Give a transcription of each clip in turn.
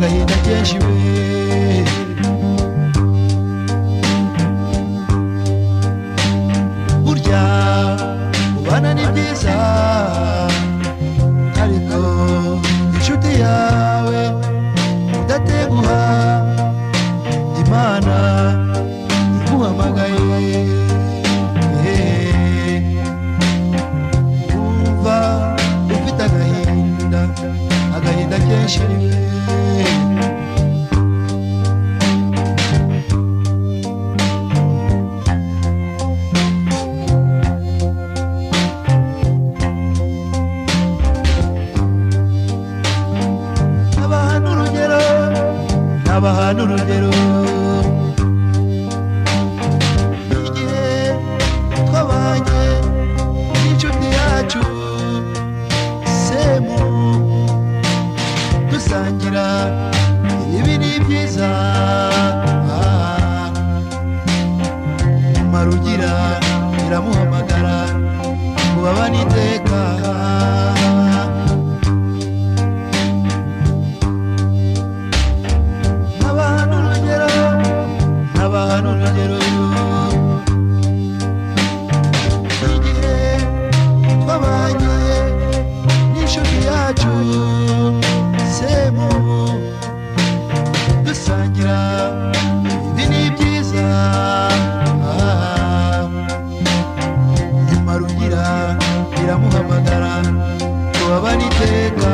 Agahinda kenshi we burya kubana ni byiza ariko inshuti yawe udateguha Imana iguhamagaye umva ufite agahinda agahinda kenshi Abahana urugero igihe twabanye n'inshuti yacu Semu dusangira ibi ni byiza Marugira iramuhamagara ngo babane iteka Igihe twabanye n'inshuti yacu Semu dusangira ibi ni byiza Marugira iramuhamagara ngo babane iteka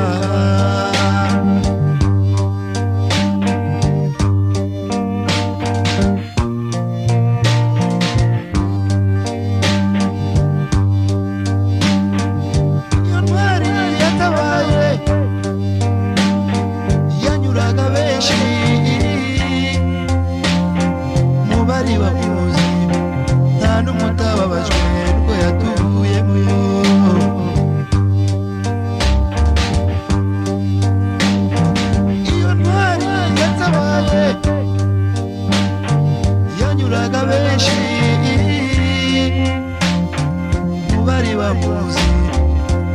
Bamuzi nta n'umutababajwe nuko yatuvuyemo iyo ntwari yatabaye yanyuraga benshi mu bari bamuzi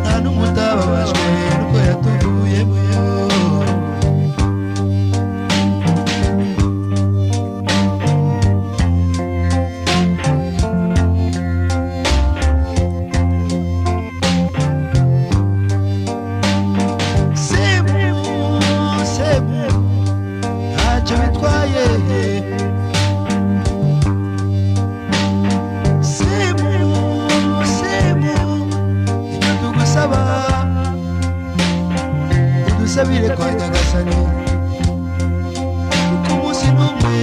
nta n'umutababajwe nuko yatuvuyemo Udusabire kwa Nyagasani kuko umunsi n'umwe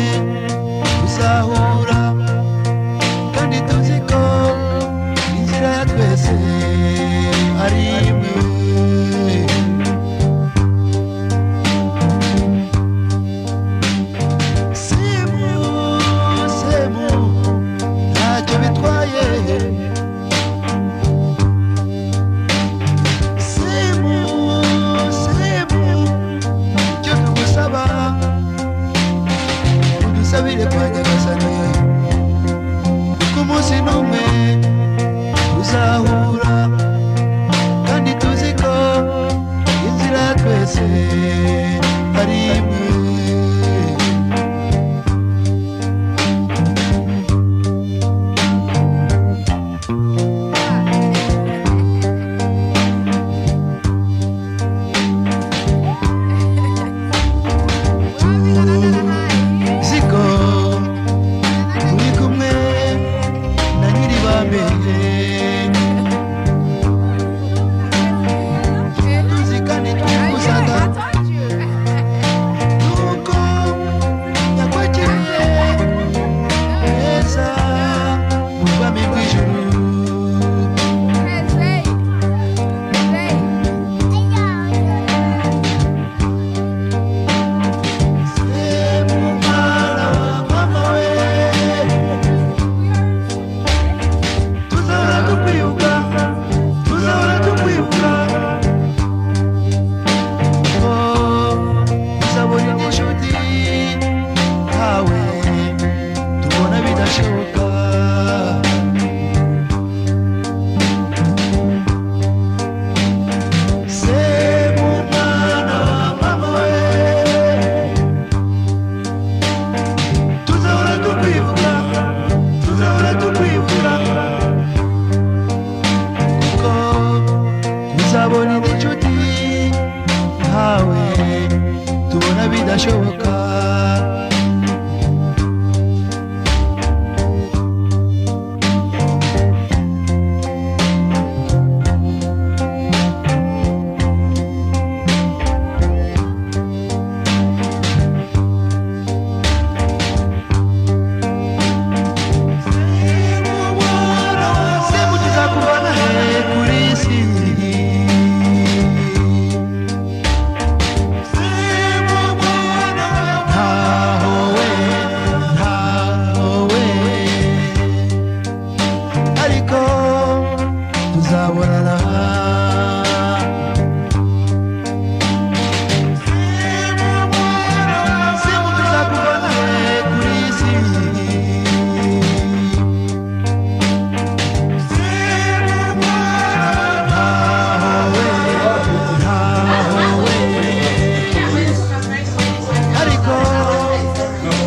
tuzahura kandi tuzi ko inzira ya twese ari imwe Semu, Semu, ntacyo bitwaye Udusabire kwa Nyagasani kuko umunsi n'umwe tuzahura kandi tuzi ko inzira twese ari imwe twahawe tubona bidashoboka. Tuzakubona he kuri iyi si? Ntaho we, ntaho we, ariko tuzabonana. Tuzakubona he kuri iyi si? Ariko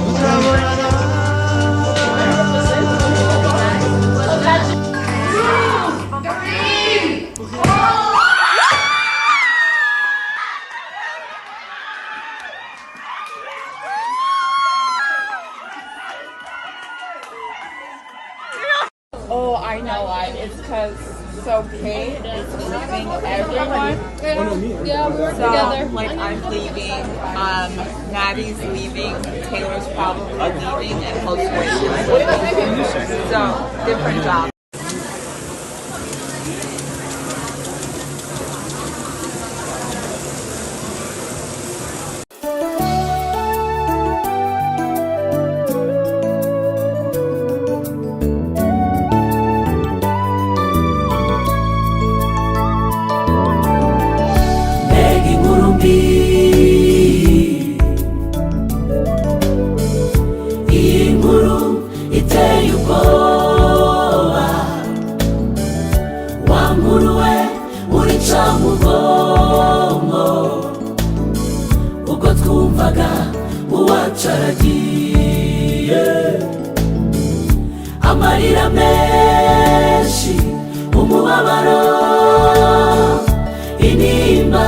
tuzabonana. Oh, I know why. It's because so Kate is leaving everyone. Yeah, we work So, together. like, I'm leaving. Maddie's leaving. Taylor's probably leaving, and Hope's leaving. So different jobs. Mbega inkuru mbi, iyi nkuru iteye ubwoba. Wa nkuru we urica mu bwonko, ubwo twumvaga uwacu aragiye, amarira menshi, umubabaro, intimba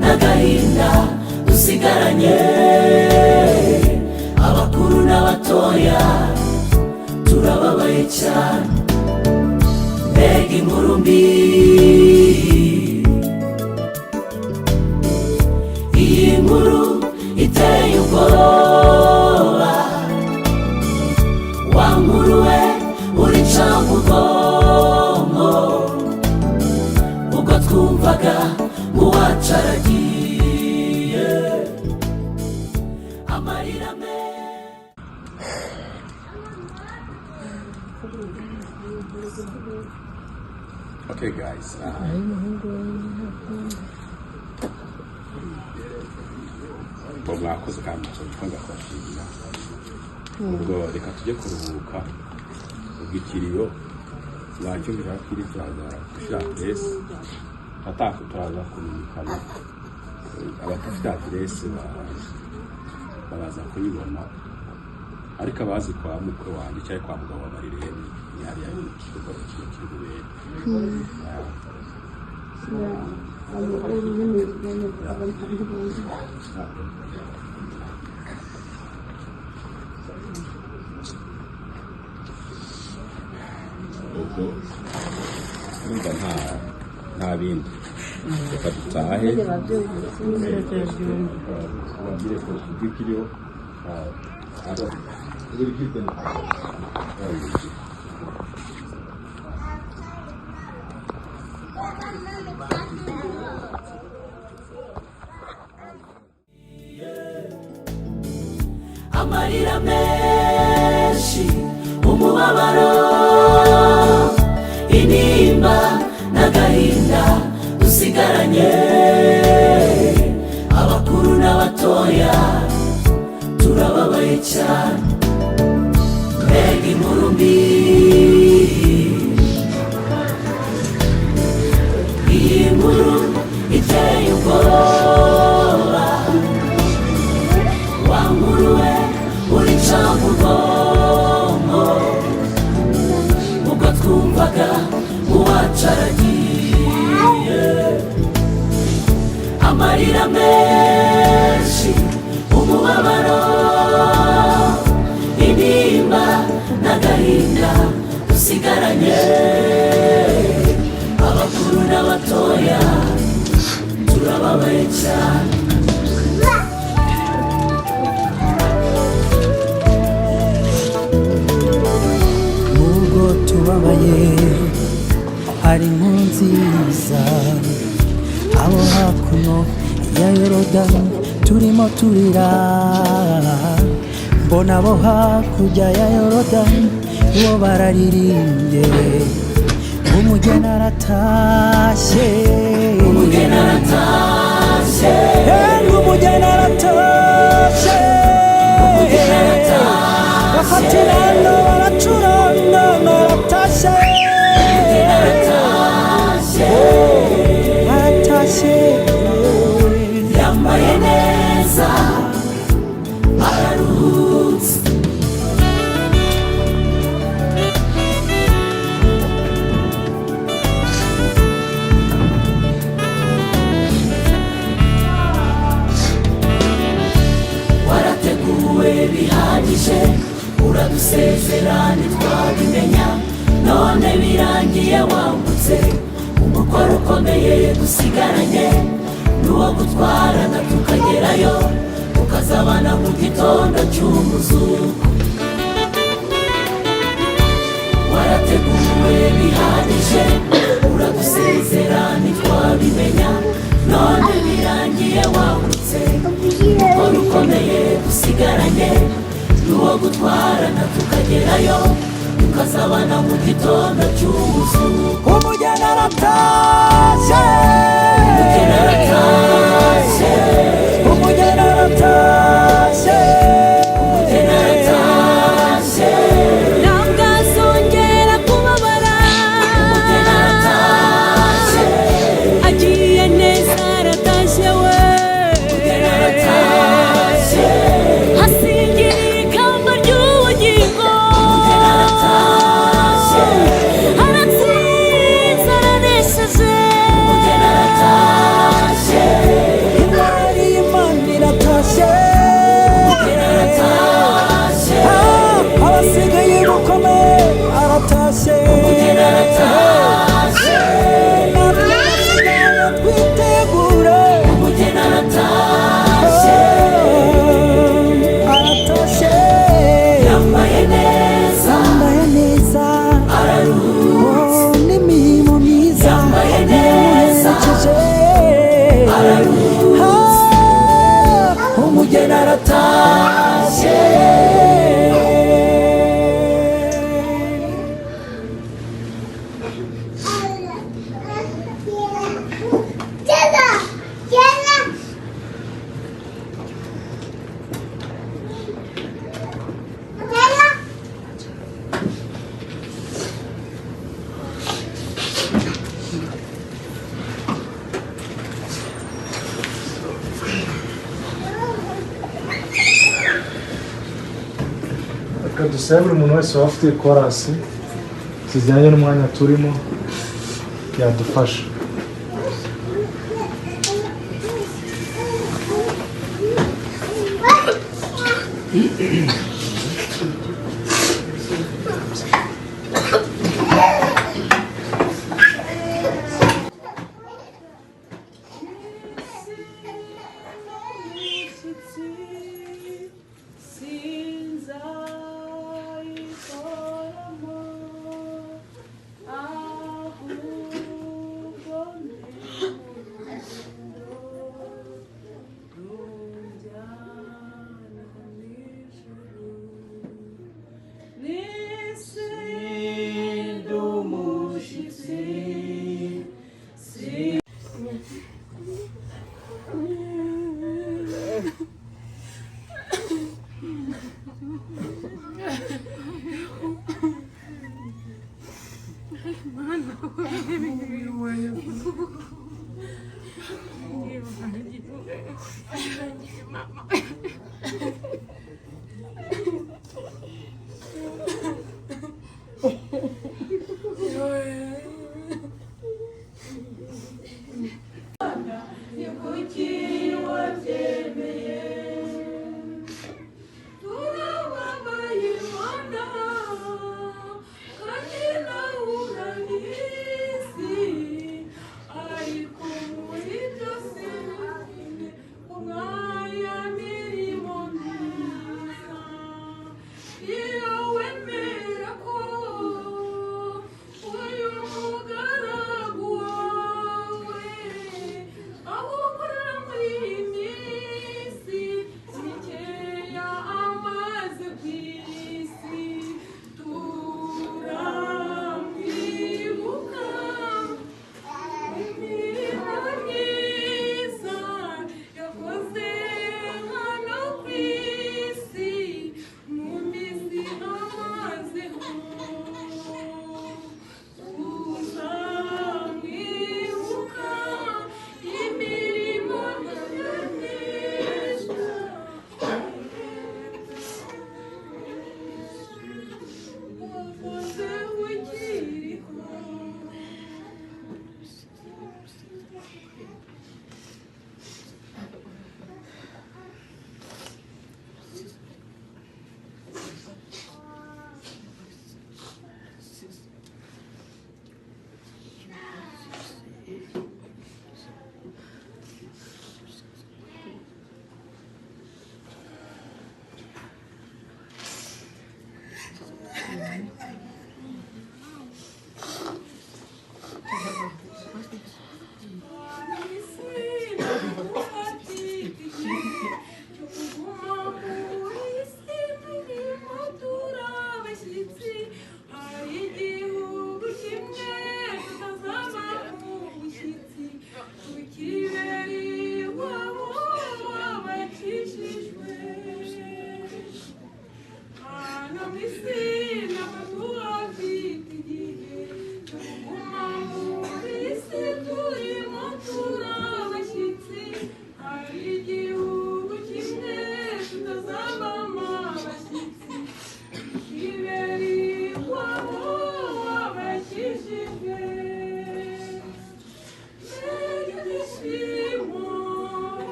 n'agahinda dusigaranye. Abakuru n'abatoya turababaye cyane. Mbega inkuru mbi, iyi nkuru iteye ubwoba. Wa nkuru we urica mu bwonko, ubwo twumvaga uwacu aragiye, amarira menshi. Okay, guys. Ubwo mwakoze kandi mwakoze kubashimira. Ubwo reka tujye kuruhuka. Ubwo ikiriyo mwacyumvira ko kiri, turaza gushyira aderesi ataka, turaza kumenyekana. Abadafite aderesi baraza kuyibona, ariko abazi kwa mukwe wanjye cyangwa kwa mugabo wa Marirene ni hariya igikorwa kiri bubere. Ubwo urumva nta bindi, reka dutahe, ubabwire ko kubw'ikiriyo. Will give them. Amarira menshi, umubabaro, intimba n'agahinda dusigaranye. Abakuru n'abatoya turababaye cyane. Mbega inkuru mbi, iyi nkuru iteye ubwoba. Wa nkuru we urica mu bwonko, ubwo twumvaga uwacu aragiye. Amarira menshi, umubabaro, intimba n'agahinda dusigaranye, abakuru n'abatoya turababaye cyane. Nubwo tubabaye, hari inkuru nziza. Abo hakuno ya Yorodani turimo turira, mbona abo hakurya ya Yorodani bo bararirimbye: umugeni aratashye. Umugeni aratashye. Yemwe, umugeni aratashye. Umugeni aratashye. Bafata inanga baracuranga, aratashye. Umugeni aratashye. Aratashye. Yambaye neza, araruhutse. Warateguwe bihagije, uradusezera ntitwabimenya, none birangiye wambutse. Umukoro ukomeye dusigaranye n'uwo gutwarana tukagerayo, tukazabana mu gitondo cy'umuzuko. Warateguwe bihagije, uradusezera ntitwabimenya, none birangiye wambutse. Umukoro ukomeye dusigaranye n'uwo gutwarana tukagerayo, tukazabana mu gitondo cy'umuzuko. Umugeni aratashye. Umugeni aratashye. Umugeni aratashye. Umugeni aratashye. Ntabwo azongera kubabara. Umugeni aratashye. Agiye neza, aratashye we. Umugeni aratashye. Hasingiriye ikamba ry'ubugingo. Umugeni aratashye. Aratsinze, aranesheje. Umugeni aratashye. Intwari y'Imana iratashye. Umugeni aratashye. Ah, abasigaye gukomeye, aratashye. Umugeni aratashye. Natwe abasigaye twitegure. Umugeni aratashye. Aratashye. Yambaye neza. Yambaye neza. Araruhutse. Oh, n'imirimo myiza Yambaye neza. yamuherekeje. Araruhutse. Ah, Umugeni aratashye. Reka dusabe buri muntu wese waba afite korasi zijyanye n'umwanya turimo yadufasha. Sinzayikoramo, ahubwo ni urukundo runjyana mu ijuru. N'isi ndi umushyitsi. Ni kuki?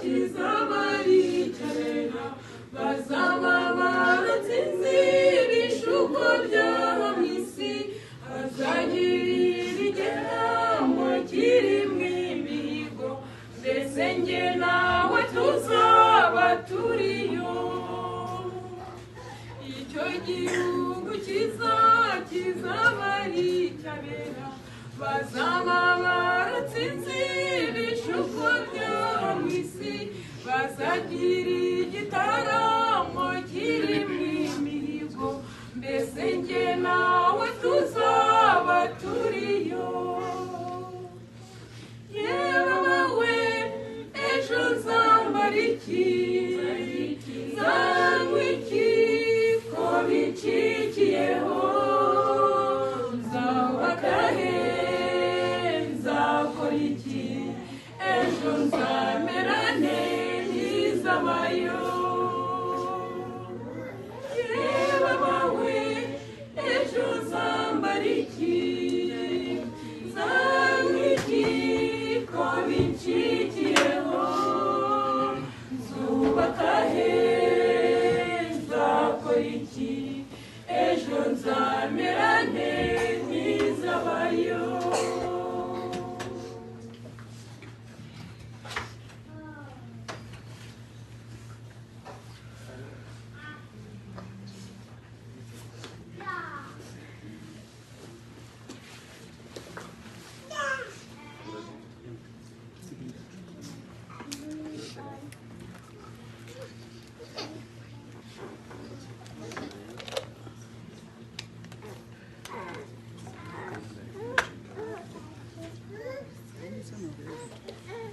kizaba ari icyera bazaba baratsinze ibishuko by'aho mu isi hazagirira igitambo kirimo imihigo mbese njye nawe tuzaba turiyo icyo gihugu cyiza kizaba ari icy'abera bazaba baratsinze ibishuko by'aho mu isi bazagira igitaramo kirimo imihigo mbese njye nawe tuzaba turiyo yewe we ejo nzambara iki nzanywa iki ko bicikiyeho nzubaka he nzakora iki ejo nzamera nte ntizabayo yewe we ejo nzambara iki nzanywa iki ko bicikiyeho nzubaka he nzakora iki ejo nzamera nte ntizabayo.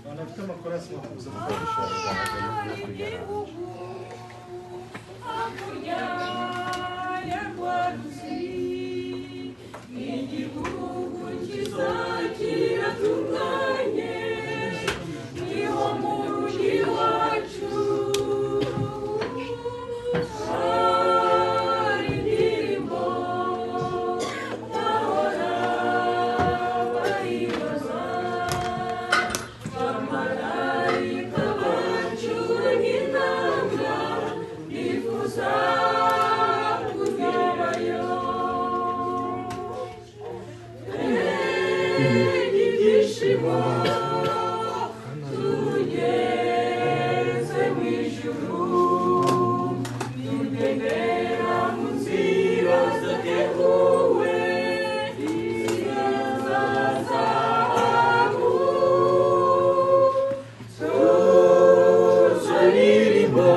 Abantu bafite amakorasi bakuza Igihugu hakurya ya Rwaruzi ni igihugu cyiza kiratunganye niho mu rugi iwacu hari indirimbo bahora bayibaza abamarayika bacuranga inanga bifuza kuzabayo mbega ibyishimo tugeze mu ijuru tugendera mu nzira zateguwe za zahabu tuzaririmba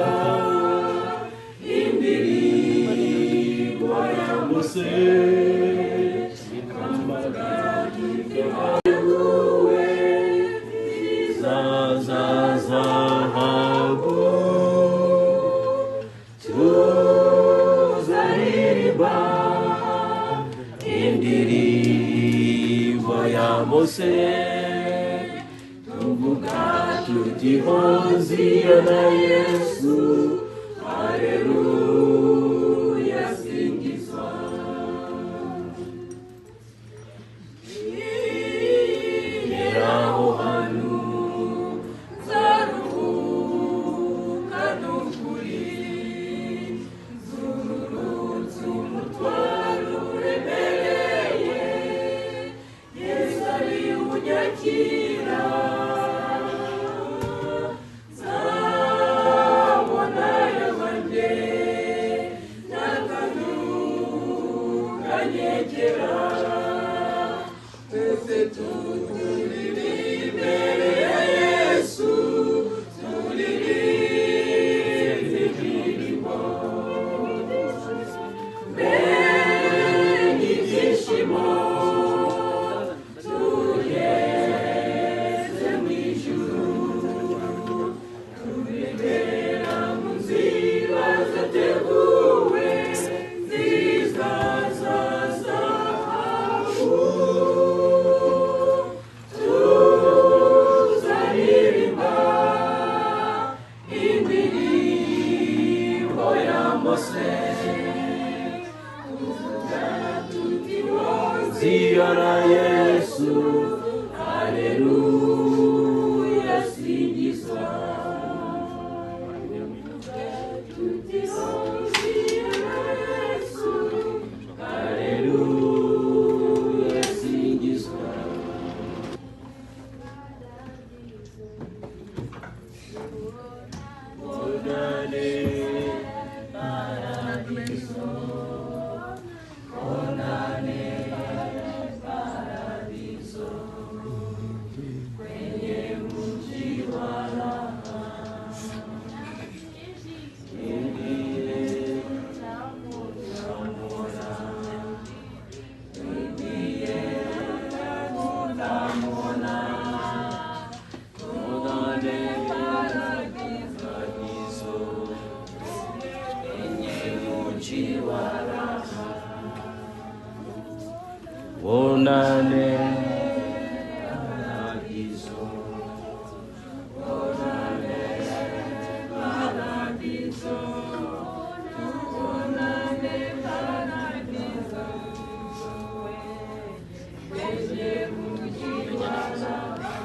indirimbo ya Mose amagambo za zahabu tuzaririmba indirimbo ya Mose tuvuga tuti hoziya na Yesu haleluya singizwa aho hantu nzaruhuka n'ukuri nzururutse umutwaro uremereye Yesu ari unyakira nzabona yabanjye n'akanyegera twese tuturirimbe imbere ya Yesu turirimbe indirimbo mbega ibyishimo tugeze mu ijuru turibera mu nzira zateguwe nziza za zahabu tuzaririmba indirimbo ya Mose tuvuga tuti hoziya na Yesu haleluya singizwa. Onane paradiso, onane paradiso, kwenye mji wa raha, wengine tutamwona, wengine tutamwona, onane paradiso, kwenye mji wa raha, onane paradiso, onane paradiso, onane paradiso, kwenye mji wa raha.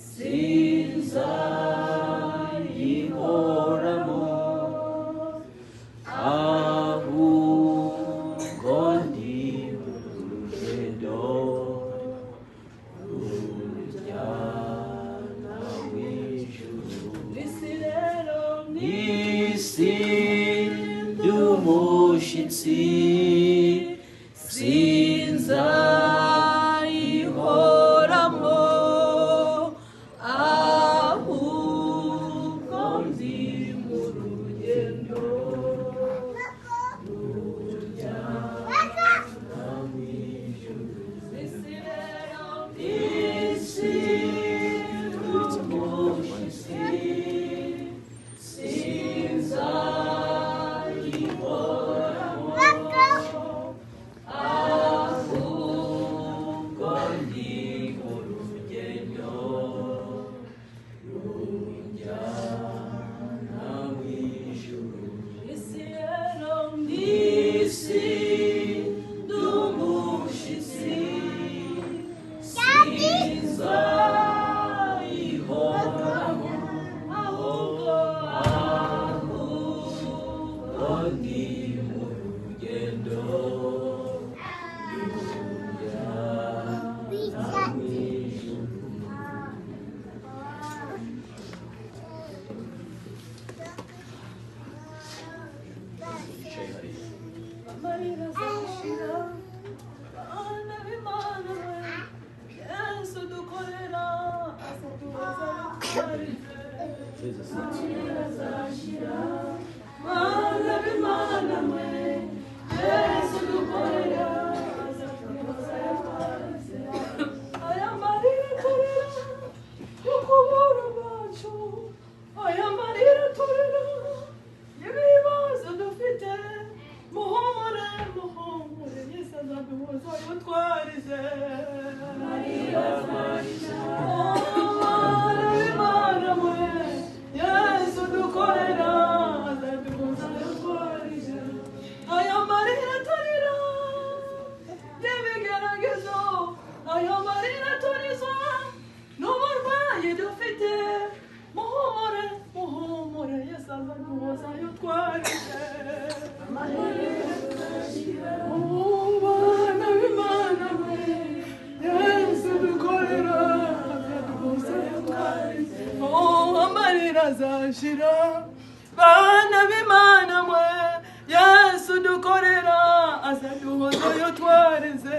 Sinzi sinzayihoramo, ahubwo ndi mu rugendo rujyana mu ijuru. Isi n'umushyitsi, sinzayihoramo, ahubwo ndi mu rugendo rujyana mu ijuru. Isi n'umushyitsi, sinzayihoramo, ahubwo ndi mu rugendo rujyana mu ijuru. Amarira azashira, bana b'Imana we, Yesu dukorera, azaduhoza twarize. Amarira azashira, bana b'Imana we, Yesu dukorera, azaduhoza twarize. Aya marira turira, yo kubura abacu, aya marira turira, ibibazo dufite, muhumure, muhumure, Yesu azaduhoza ayo twarize. Bana b'Imana mwe, Yesu dukorera, azaduhoza ayo twarize. Aya marira turira, y'ibigeragezo, aya marira turizwa, n'uburwayi dufite, muhumure, muhumure, Yesu azaduhoza ayo twarize. Bana b'Imana mwe, Yesu dukorera, azaduhoza ayo twarize. Oh, amarira azashira, bana b'Imana mwe, Yesu dukorera, azaduhoza ayo twarize.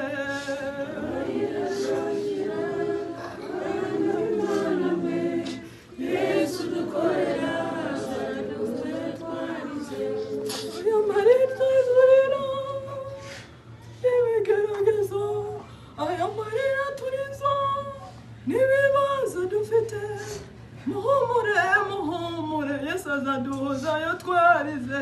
Muhumure, muhumure, Yesu azaduhozayo twarize.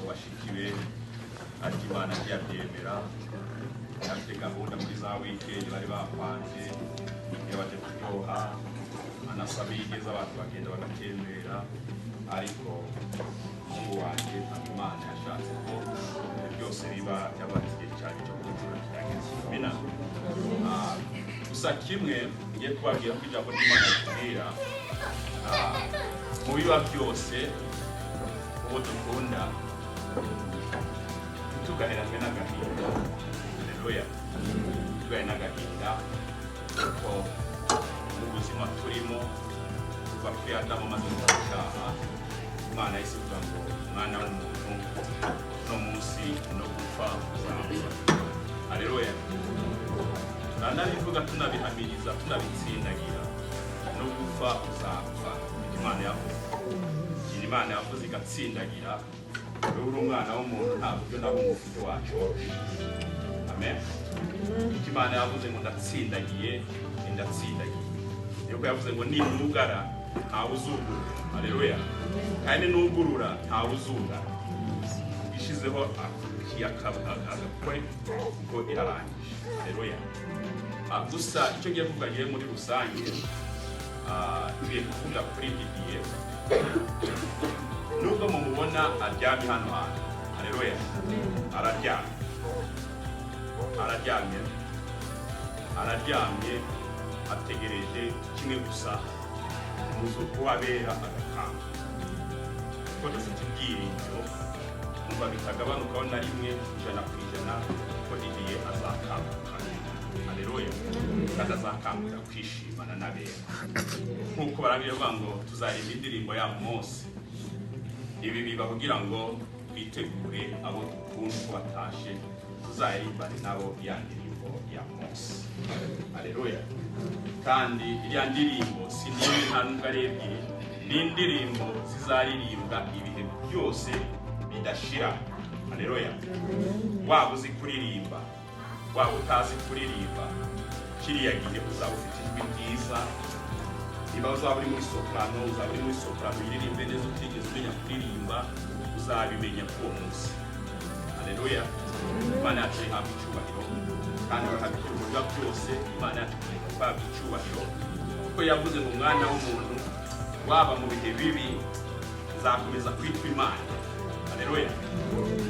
Bashiki be, ariko Imana ntiyabyemera. Afite gahunda muri za weekend bari bapanze iyo bajya kuryoha, anasaba iyo igeze abantu bagenda bagatembera, ariko umuhungu wanjye ntabwo Imana yashatse ko ibyo byose biba. Yabaye igihe cyane cyo kugira kirageze. Amina. Gusa kimwe ngiye kubabwira ko ijambo ry'Imana ritubwira, mu biba byose uwo dukunda tugaheranwe n'agahinda. Haleluya. Tugahe n'agahinda, kuko mu buzima turimo kuva kuri Adamu amaze gukora icyaha, Imana yahise ivuga ngo umwana w'umuntu no munsi no gupfa uzapfa. Haleluya. Turanabivuga, tunabihamiriza, tunabitsindagira: no gupfa uzapfa. Niko Imana yavuze. Ikintu Imana yavuze igatsindagira, wowe uri umwana w'umuntu, nta buryo na bumwe ufite wacorosha. Amen. Icyo Imana yavuze ngo ndatsindagiye ni ndatsindagiye. Yuko yavuze ngo ninugara ntawe uzugurura. Haleluya. Kandi nugurura ntawe uzugara. Ishizeho agakwe kuko irarangije. Haleluya. Gusa icyo ngiye kuvuga ngiye muri rusange, ngiye kuvuga kuri Didier. Nubwo mumubona aryamye hano hantu, haleluya, araryamye, araryamye, araryamye, ategereje kimwe gusa: umuzuko w'abera agakanga, kuko dufite ibyiringiro umva bitagabanukaho na rimwe, 100% ko Didier azakanguka. Haleluya. Kandi azakangurira kwishimana n'abera, nk'uko barangije bavuga ngo tuzaririmba indirimbo ya Mose. Ibi biba kugira ngo twitegure abo dukunda uko batashe, tuzaririmbane nabo ya ndirimbo ya Mose. Haleluya. Kandi iriya ndirimbo si n'imwe, nta nubwo ari ebyiri, ni indirimbo zizaririmbwa ibihe byose bidashira. Haleluya. Waba uzi kuririmba, waba utazi kuririmba, kiriya gihe uzaba ufite ijwi ryiza. Niba uzaba uri muri soprano, uzaba uri muri soprano uririmbe neza. Utigeze umenya kuririmba, uzabimenya kuri uwo munsi. Haleluya. Imana yacu ihabwa icyubahiro kandi ihabwa icyubahiro byose. Imana yacu ihabwa icyubahiro kuko yavuze ngo umwana w'umuntu, waba mu bihe bibi, nzakomeza kwitwa Imana. Haleluya.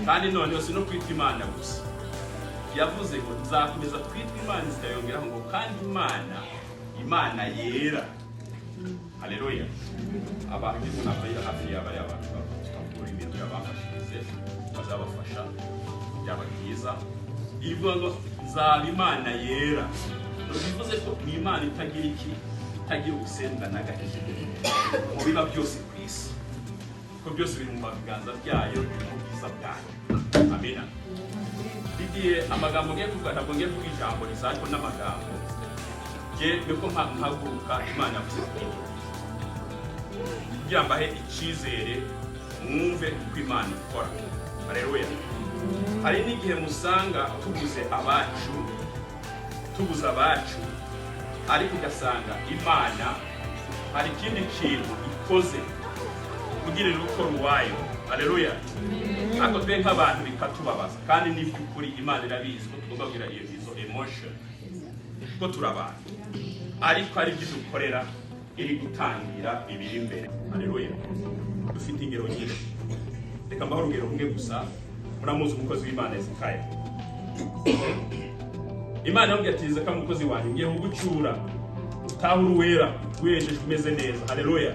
Kandi noneho si no kwitwa Imana gusa, yavuze ngo nzakomeza kwitwa Imana, zikayongeraho ngo kandi Imana yera. Haleluya. Abantu nabyo hafi yaba ari abantu tutavura ibintu yabafashirize, bazabafasha, byaba byiza. Ivuga ngo nzaba Imana yera, bivuze ko ni Imana itagira iki, itagira ubusembwa na gato mu biba byose ku isi, kuko byose biri mu biganza byayo, biri mu bwiza bwayo. Amina. Didier, amagambo ngiye kuvuga, ntabwo ngiye kuvuga ijambo rizariko n'amagambo nge niko mpaguruka. Imana yavuze kuri njye kugira mbahe icyizere, mwumve uko Imana ikora. Haleluya. Hari n'igihe musanga tubuze abacu, tubuze abacu, ariko ugasanga Imana hari ikindi kintu ikoze kugira irukora uwayo. Aleluya. Ariko twe nk'abantu bikatubabaza, kandi n'iby'ukuri Imana irabizi ko tugomba kugira iyo izo emotion, ko turi abantu, ariko ari ibyo dukorera iri gutangira ibiri imbere. Aleluya. Dufite ingero nyinshi, reka mbahe urugero rumwe gusa. Muramuzi umukozi w'Imana Hezekaya. Imana yamubwiye ati: "Hezekaya, umukozi wanjye, ngiye kugucyura utahe uri uwera, wejejwe, umeze neza." Haleluya.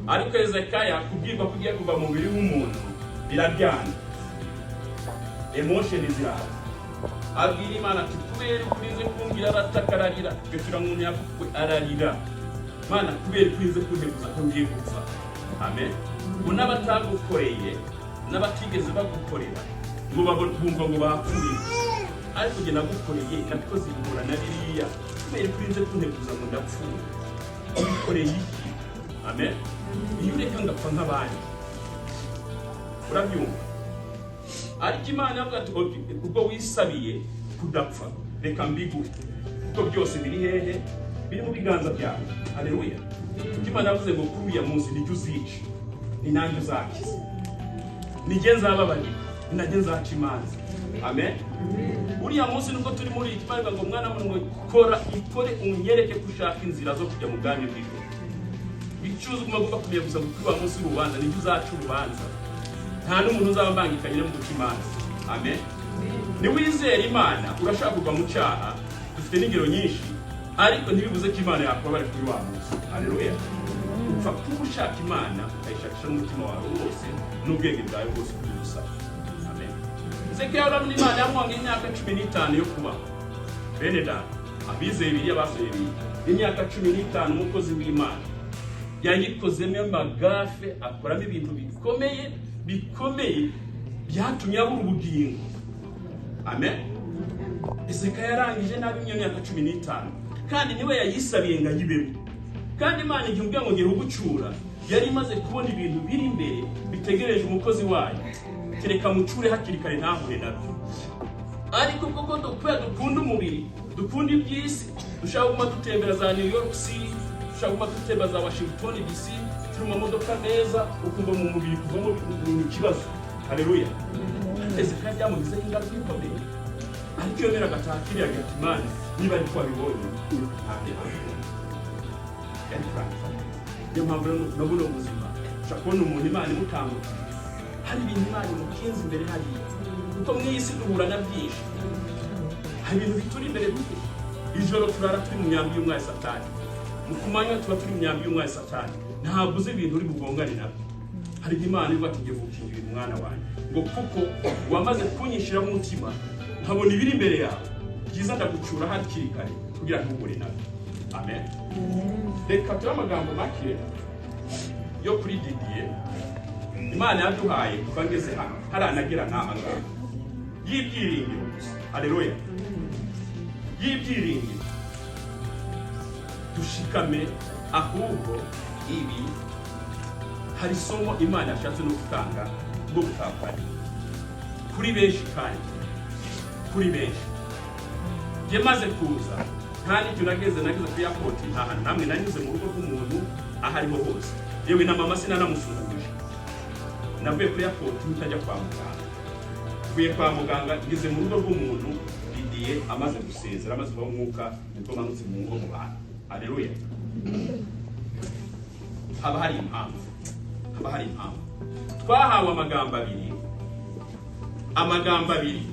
Ariko Hezekaya kubwirwa ko ugiye kuva mu mubiri w'umuntu biraryana, emotion ziraza. Abwira Imana ati: "Kubera ukurinze kumbwira?" Arataka, ararira. Gatura umuntu yapfuye ararira. "Mana, kubera ukurinze kunteguza ko ngiye gupfa?" Amen. Ngo n'abatagukoreye, n'abatigeze bagukorera, ngo bumva ngo bapfuye gusa, ariko njye nagukoreye, nakoze ibihura na biriya, kubera ukurinze kunteguza ngo ndapfuye? Ubikoreye iki? Amen. Iyo ureka ngapfa nk'abandi. Urabyumva? Ariko Imana yavuga ati: "Okay, ubwo wisabiye kudapfa, reka mbiguhe, kuko byose biri hehe? Biri mu biganza byawe." Haleluya. Kuko Imana yavuze ngo kuri uriya munsi nijye uzica, ni nanjye uzakiza, nijye nzababarira, ni nanjye nzaca imanza. Amen. Uriya munsi nubwo turi muri iki, Imana ivuga ngo: "Mwana w'umuntu, ngo kora ikore, unyereke ko ushaka inzira zo kujya mu bwami bw'ijuru." Icyo ugomba kumenya gusa, ngo kuri wa munsi w'urubanza nijye uzaca urubanza, nta n'umuntu uzaba mbangikanye no mu guca imanza. Amen. Niwizera Imana, urashaka kugwa mu cyaha, dufite n'ingero nyinshi, ariko ntibibuze ko Imana yakubabara kuri wa munsi. Haleluya. Upfa kuba ushaka Imana, ukayishakisha n'umutima wawe wose n'ubwenge bwawe bwose kuri gusaba. Amen. Hezekiya, urabona Imana yamuhanga imyaka 15 yo kubaho. Bene data, abizeye Bibiliya, basomye Bibiliya, imyaka 15 umukozi w'Imana yayikozemo amagafe, akoramo ibintu bikomeye bikomeye byatumye abura ubugingo. Amen. Hezekiya yarangije nabi iyo myaka 15, kandi niwe yayisabiye ngo ayibemo. Kandi Imana igihe ubwo ngo ngiye kugucura, yari imaze kubona ibintu biri imbere bitegereje umukozi wayo. Kereka mucure hakiri kare ntahure nabyo. Ariko koko kubera dukunda umubiri, dukunda iby'isi, dushaka kuguma dutembera za New York City, dushaka kuguma dutembera za Washington DC, turi mu mamodoka meza, ukumva mu mubiri kuvamo ni ikibazo. Haleluya. Hezekiya byamugizeho ingaruka ikomeye, ariko iyo mbere agataha kiriya gati, Imana niba ariko wabibonye, ntabwo yari kurangiza neza. Niyo mpamvu rero na buno buzima ushobora kubona umuntu Imana imutangukije, hari ibintu Imana imukinze imbere hariya, kuko mu iyi si duhura na byinshi, hari ibintu bituri imbere byinshi. Ijoro turara turi mu myambi y'umwayi Satani, mu kumanywa tuba turi mu myambi y'umwayi Satani. Ntabwo uzi ibintu uri bugongane nabyo. Hari igihe Imana ivuga ati: "Ngiye gukingira umwana wanjye, ngo kuko wamaze kunyishyiramo umutima, nkabona ibiri imbere yawe byiza, ndagucura hakiri kare kugira ngo ntuhure nabyo." Amen. Reka tube amagambo make yo kuri Didier. Imana yaduhaye kuva ngeze hano haranagera n'aha ngaha y'ibyiringiro gusa. Haleluya. Y'ibyiringiro, dushikame. Ahubwo ibi hari isomo Imana yashatse no gutanga bwo gutapari kuri benshi, kandi kuri benshi. Njye maze kuza, nta n'icyo nageze kuri airport, nta hantu namwe nanyuze mu rugo rw'umuntu aho ariho hose, yewe na mama sinanamusuhuje. Navuye kuri airport ntajya kwa muganga, mvuye kwa muganga ngeze mu rugo rw'umuntu Didier amaze gusezera, amaze kuva mu mwuka, nibwo manutse mu ngo mu bantu. Haleluya. Haba hari impamvu, haba hari impamvu. Twahawe amagambo abiri, amagambo abiri.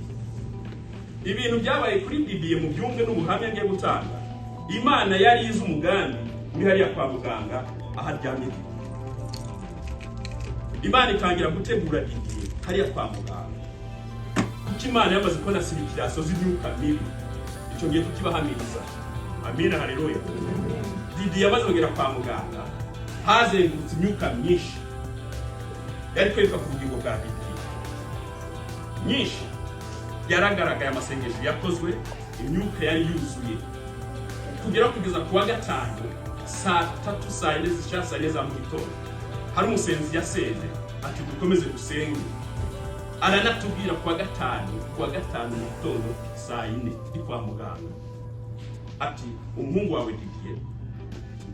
Ibintu byabaye kuri Didier mu byumve n'ubuhamya ngiye gutanga. Imana yari izi umugambi uri hariya kwa muganga aho aryamye Didier. Imana itangira gutegura Didier hariya kwa muganga, kuko Imana yamaze kubona circulation z'imyuka mibi. Icyo ngiye kukibahamiriza. Amina, haleluya. Didier yamaze kugera kwa muganga, hazengurutse imyuka myinshi yari kwereka ku bugingo bwa Didier, myinshi yaragaragaye. Amasengesho yakozwe, imyuka yari yuzuye kugeza ku wa gatanu saa 3, saa 4 zishyira saa 4 za mu gitondo. Hari umusenzi yasenze ati: "Dukomeze dusenge." Aranatubwira ku wa gatanu mu gitondo saa 4 ndi kwa muganga, ati: "Umuhungu wawe Didier,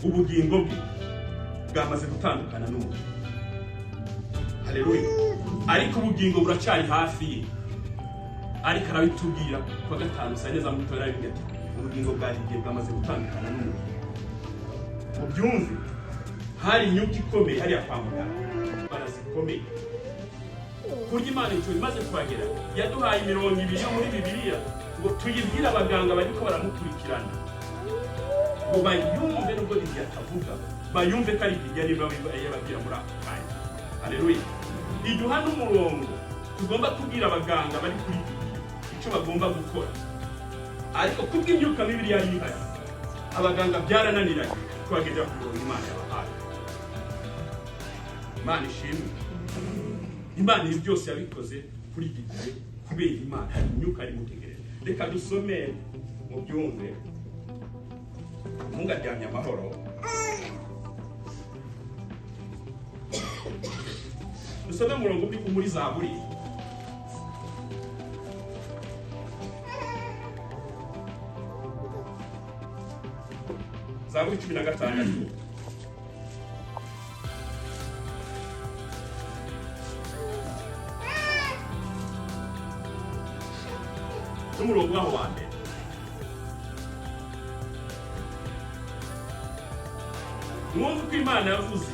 ubugingo bwe Bwamaze gutandukana n'umubiri. Haleluya! Ariko ubugingo buracyari hafi ye. Ariko arabitubwira kuwa gatanu saa neza mu itora, arabivuga ati: "Ubugingo bwa Didier bwamaze gutandukana n'umubiri." Mubyumve, hari imyuka ikomeye hariya kwa muganga, barazikomeye kurya. Imana icyo imaze kuhagera, yaduhaye imirongo ibiri yo muri Bibiliya ngo tuyibwire abaganga bariko baramukurikirana, ngo bayumve nubwo Didier atavuga, bayumve ko ari Didier niba yababwira muri ako kanya. Haleluya! Iduha n'umurongo tugomba kubwira abaganga bari kuri Didier icyo bagomba gukora. Ariko kubw'imyuka mibi yari ihari, abaganga byarananiranye ko bagendera ku murongo Imana yabahaye. Imana ishimwe. Imana ibi byose yabikoze kuri Didier kubera Imana hari imyuka ari mutegereje. Reka dusome mubyumve. Ntungaryamye amahoro. Dusome umurongo uri muri Zaburi. Zaburi 16 n'umurongo waho wa mbere. Mwumve uko Imana yavuze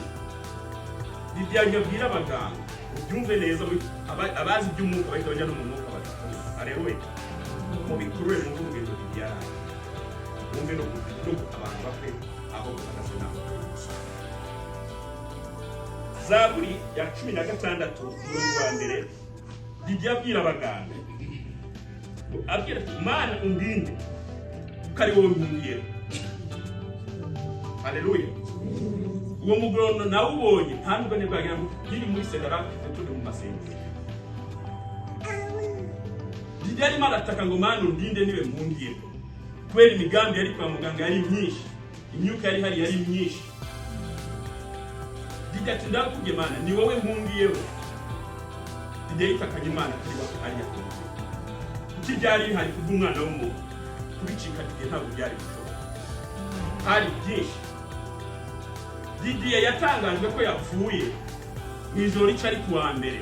Didier abwira abaganga. Ubyumve neza, abazi iby'umwuka bahita bajya no mu mwuka badakomeye. Aleluya! Mubikurure, mwumve urugendo Didier yaraye, mwumve no abantu bapfe aho bahagaze naho. Zaburi ya 16, umurongo wa mbere. Didier abwira abaganga, abwira ati: "Mana, undinde kuko ari wowe nkungiyeho." Haleluya! Uwo mugorono nawubonye, nta nubwo nibwagira ngo nkiri muri sedarafite, turi mu masengesho, Didier arimo arataka ngo: "Mana, undinde, niwe mpungiyeho," kubera imigambi yari kwa muganga yari myinshi, imyuka yari ihari yari myinshi. Didier ati: "Ndakubwiye Mana, ni wowe mpungiyeho." Didier yitakanye Imana kuri wa hariya, kuko ibyari bihari kubw'umwana w'umuntu kubicika Didier ntabwo byari gushoboka, hari byinshi. Didier yatangajwe ko yapfuye mu ijoro rica ari kuwa mbere.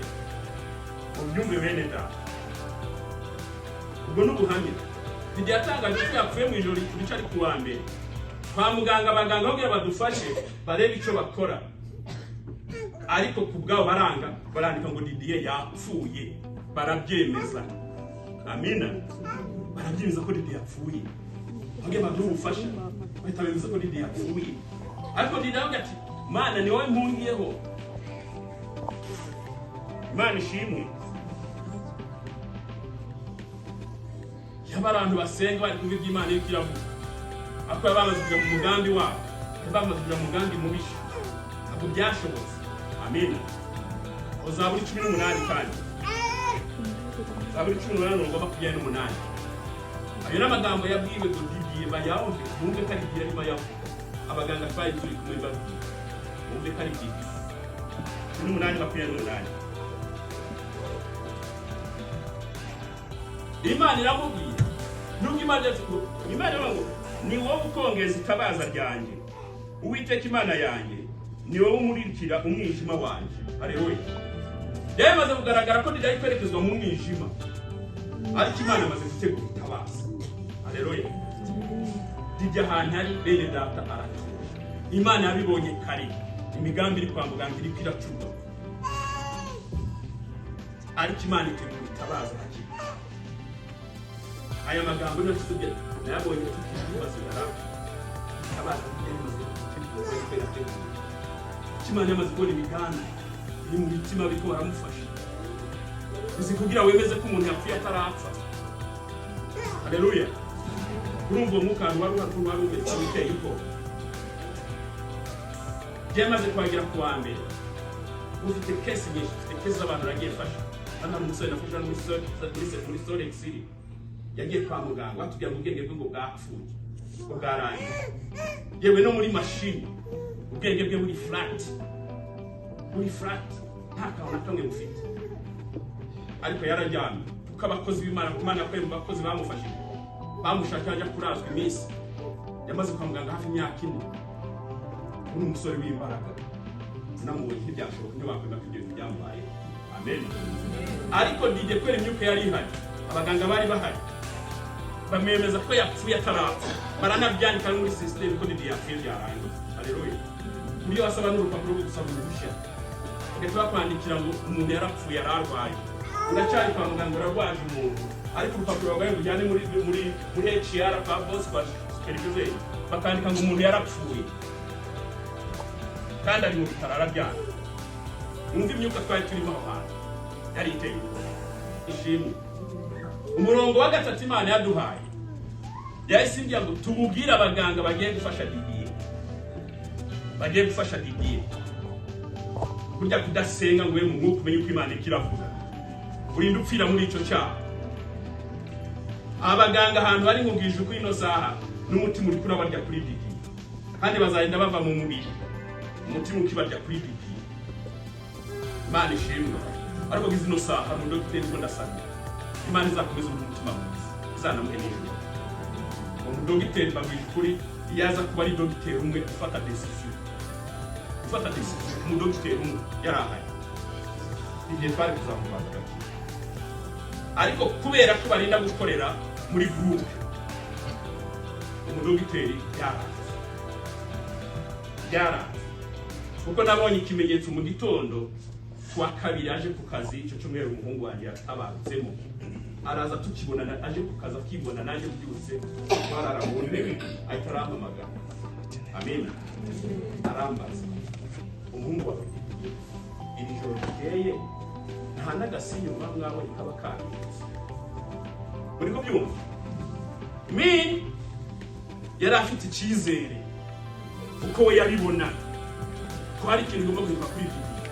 Mubyumve bene data, ubwo ni ubuhamya. Didier yatangajwe ko yapfuye mu ijoro rica ari kuwa mbere. Kwa muganga, abaganga kugira badufashe barebe icyo bakora, ariko ku bwabo baranga, barandika ngo Didier yapfuye, barabyemeza. Amina! Barabyemeza ko Didier yapfuye. Kugira baduhe ubufasha, bahita bemeza ko Didier yapfuye. Ariko Didier aravuga ati: "Mana, ni wowe mpungiyeho." Imana ishimwe. Yaba abantu basenga bari kumva ibyo Imana iriko iravuga, ariko baba bamaze kujya mu mugambi wabo, baba bamaze kujya mu mugambi mubisha, ntabwo byashobotse. Amina! Zaburi 18 kandi, Zaburi 18, umurongo wa 28. Ayo ni amagambo yabwiwe ngo Didier bayumve, bumve ko ari Didier arimo ayavuga. Abaganga twari turi kumwe babwiye bumve ko ari Didier. 18, 28. Imana iramubwira, nubwo Imana iravuga ngo: "Ni wowe ukongeza itabaza ryanjye, Uwiteka Imana yanjye, ni wowe umurikira umwijima wanjye." Haleluya! Rero bimaze kugaragara ko Didier ari kwerekezwa mu mwijima, ariko Imana amaze gutegura itabaza. Haleluya! Didier ahantu ari, bene data, aratuje. Imana yabibonye kare, imigambi iri kwa muganga iriko iracurwa, ariko Imana itegura itabaza hakiri kare. Aya magambo niyo tubwira, nayabonye tukiri itabaza Didier rimaze gutegurwa, ariko irategura. Imana yamaze kubona imigambi iri mu mitima bariko baramufasha. Uzi kugira wemeze ko umuntu yapfuye atarapfa? Haleluya! Urumva uwo mwuka ahantu wari uhari ukuntu wari umeze, wari uteye ubwoba. Byamaze kuhagera ku wa mbere, ufite case nyinshi, ufite case z'abantu nagiye mfasha. Hano hari umusore nafashe hano muri Salt Lake City, yagiye kwa muganga batubwira ngo ubwenge bwe ngo bwapfuye, ngo bwarangiye, yewe no muri mashini ubwenge bwe buri flat, buri flat, nta kantu na kamwe bufite. Ariko yararyamye kuko abakozi b'Imana, Imana yakoreye mu bakozi bamufashije, bamushaka ajya kurazwa iminsi. Yamaze kwa muganga hafi imyaka 4. Uri umusore w'imbaraga. Namubonye ntibyashoboka, ntiwakwemera ko ibyo bintu byambaye. Amen. Ariko Didier, kubera imyuka yari ihari, abaganga bari bahari, bamwemeza ko yapfuye atarapfa, baranabyandika no muri system ko Didier yapfuye, byarangiye. Haleluya. Buryo basaba n'urupapuro rwo gusaba uruhushya, bagahita bakwandikira ngo umuntu yarapfuye, yararwaye, uracyari kwa muganga, urarwaje umuntu, ariko urupapuro rwawe ngo ujyane muri HR kwa boss, kwa superviseur, bakandika ngo umuntu yarapfuye kandi ari mu bitaro arabyara. Mwumve imyuka twari turimo aho hantu yari iteye ubwoba. Ishimwe. Umurongo wa gatatu Imana yaduhaye, yahise imbwira ngo tububwire abaganga bagiye gufasha Didier, bagiye gufasha Didier. Burya kudasenga ngo ube mu mwuka umenye uko Imana iriko iravuga, urinda upfira muri ico cyaha. Abaganga ahantu bari, nkubwije uko ino saha n'umutima uriko urabarya kuri Didier, kandi bazagenda bava mu mubiri umutima ukibarya kuri Didier. Imana ishimwe. Ariko gize ino saha hari umudogiteri ko ndasabye Imana izakomeza umutima mwiza, izanamuhe n'ijuru. Uwo mudogiteri, mbabwije ukuri, iyo aza kuba ari dogiteri umwe ufata decision, ufata decision, umudogiteri umwe yari ahari igihe twari kuzamubaza agakira, ariko kubera ko barinda gukorera muri groupe, umudogiteri yaranze, byaranze. Kuko nabonye ikimenyetso mu gitondo kuwa kabiri aje ku kazi icyo cyumweru umuhungu wanjye yatabarutsemo, araza tukibonana aje ku kazi, akibona nanjye mbyutse twarara mu ntebe, ahita arampamagara. Amina. Arambaza: "Umuhungu wawe iri joro riteye nta n'agasinyo muba mwabonye kaba kabitse?" Muri kubyumva? Min yari afite icyizere kuko we yabibona ko hari ikintu igomba guhinduka kuri iki gihe,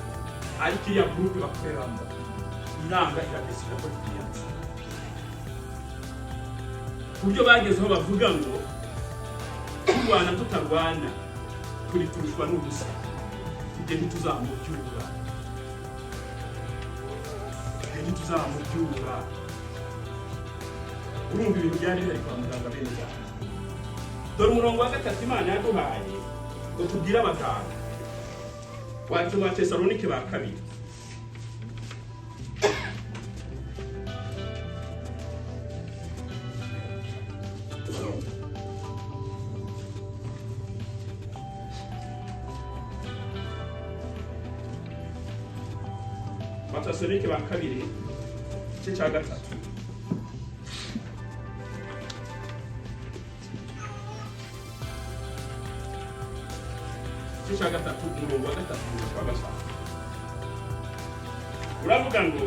ariko iriya groupe bakoreramo iranga, iradesida ko yapfuye, ku buryo bagezeho bavuga ngo turwana tutarwana turi turushwa n'ubusa, ibyo ntituzamubyura, ibyo ntituzamubyura. Urumva ibintu byari bihari kwa muganga, bene cyane. Dore umurongo wa gatatu Imana yaduhaye ngo tubwire abaganga, wanditse mu Batesalonike ba kabiri, Batesalonike ba kabiri igice cya gatatu. Igice cya gatatu, umurongo wa gatatu kugeza ku wa gatanu, uravuga ngo,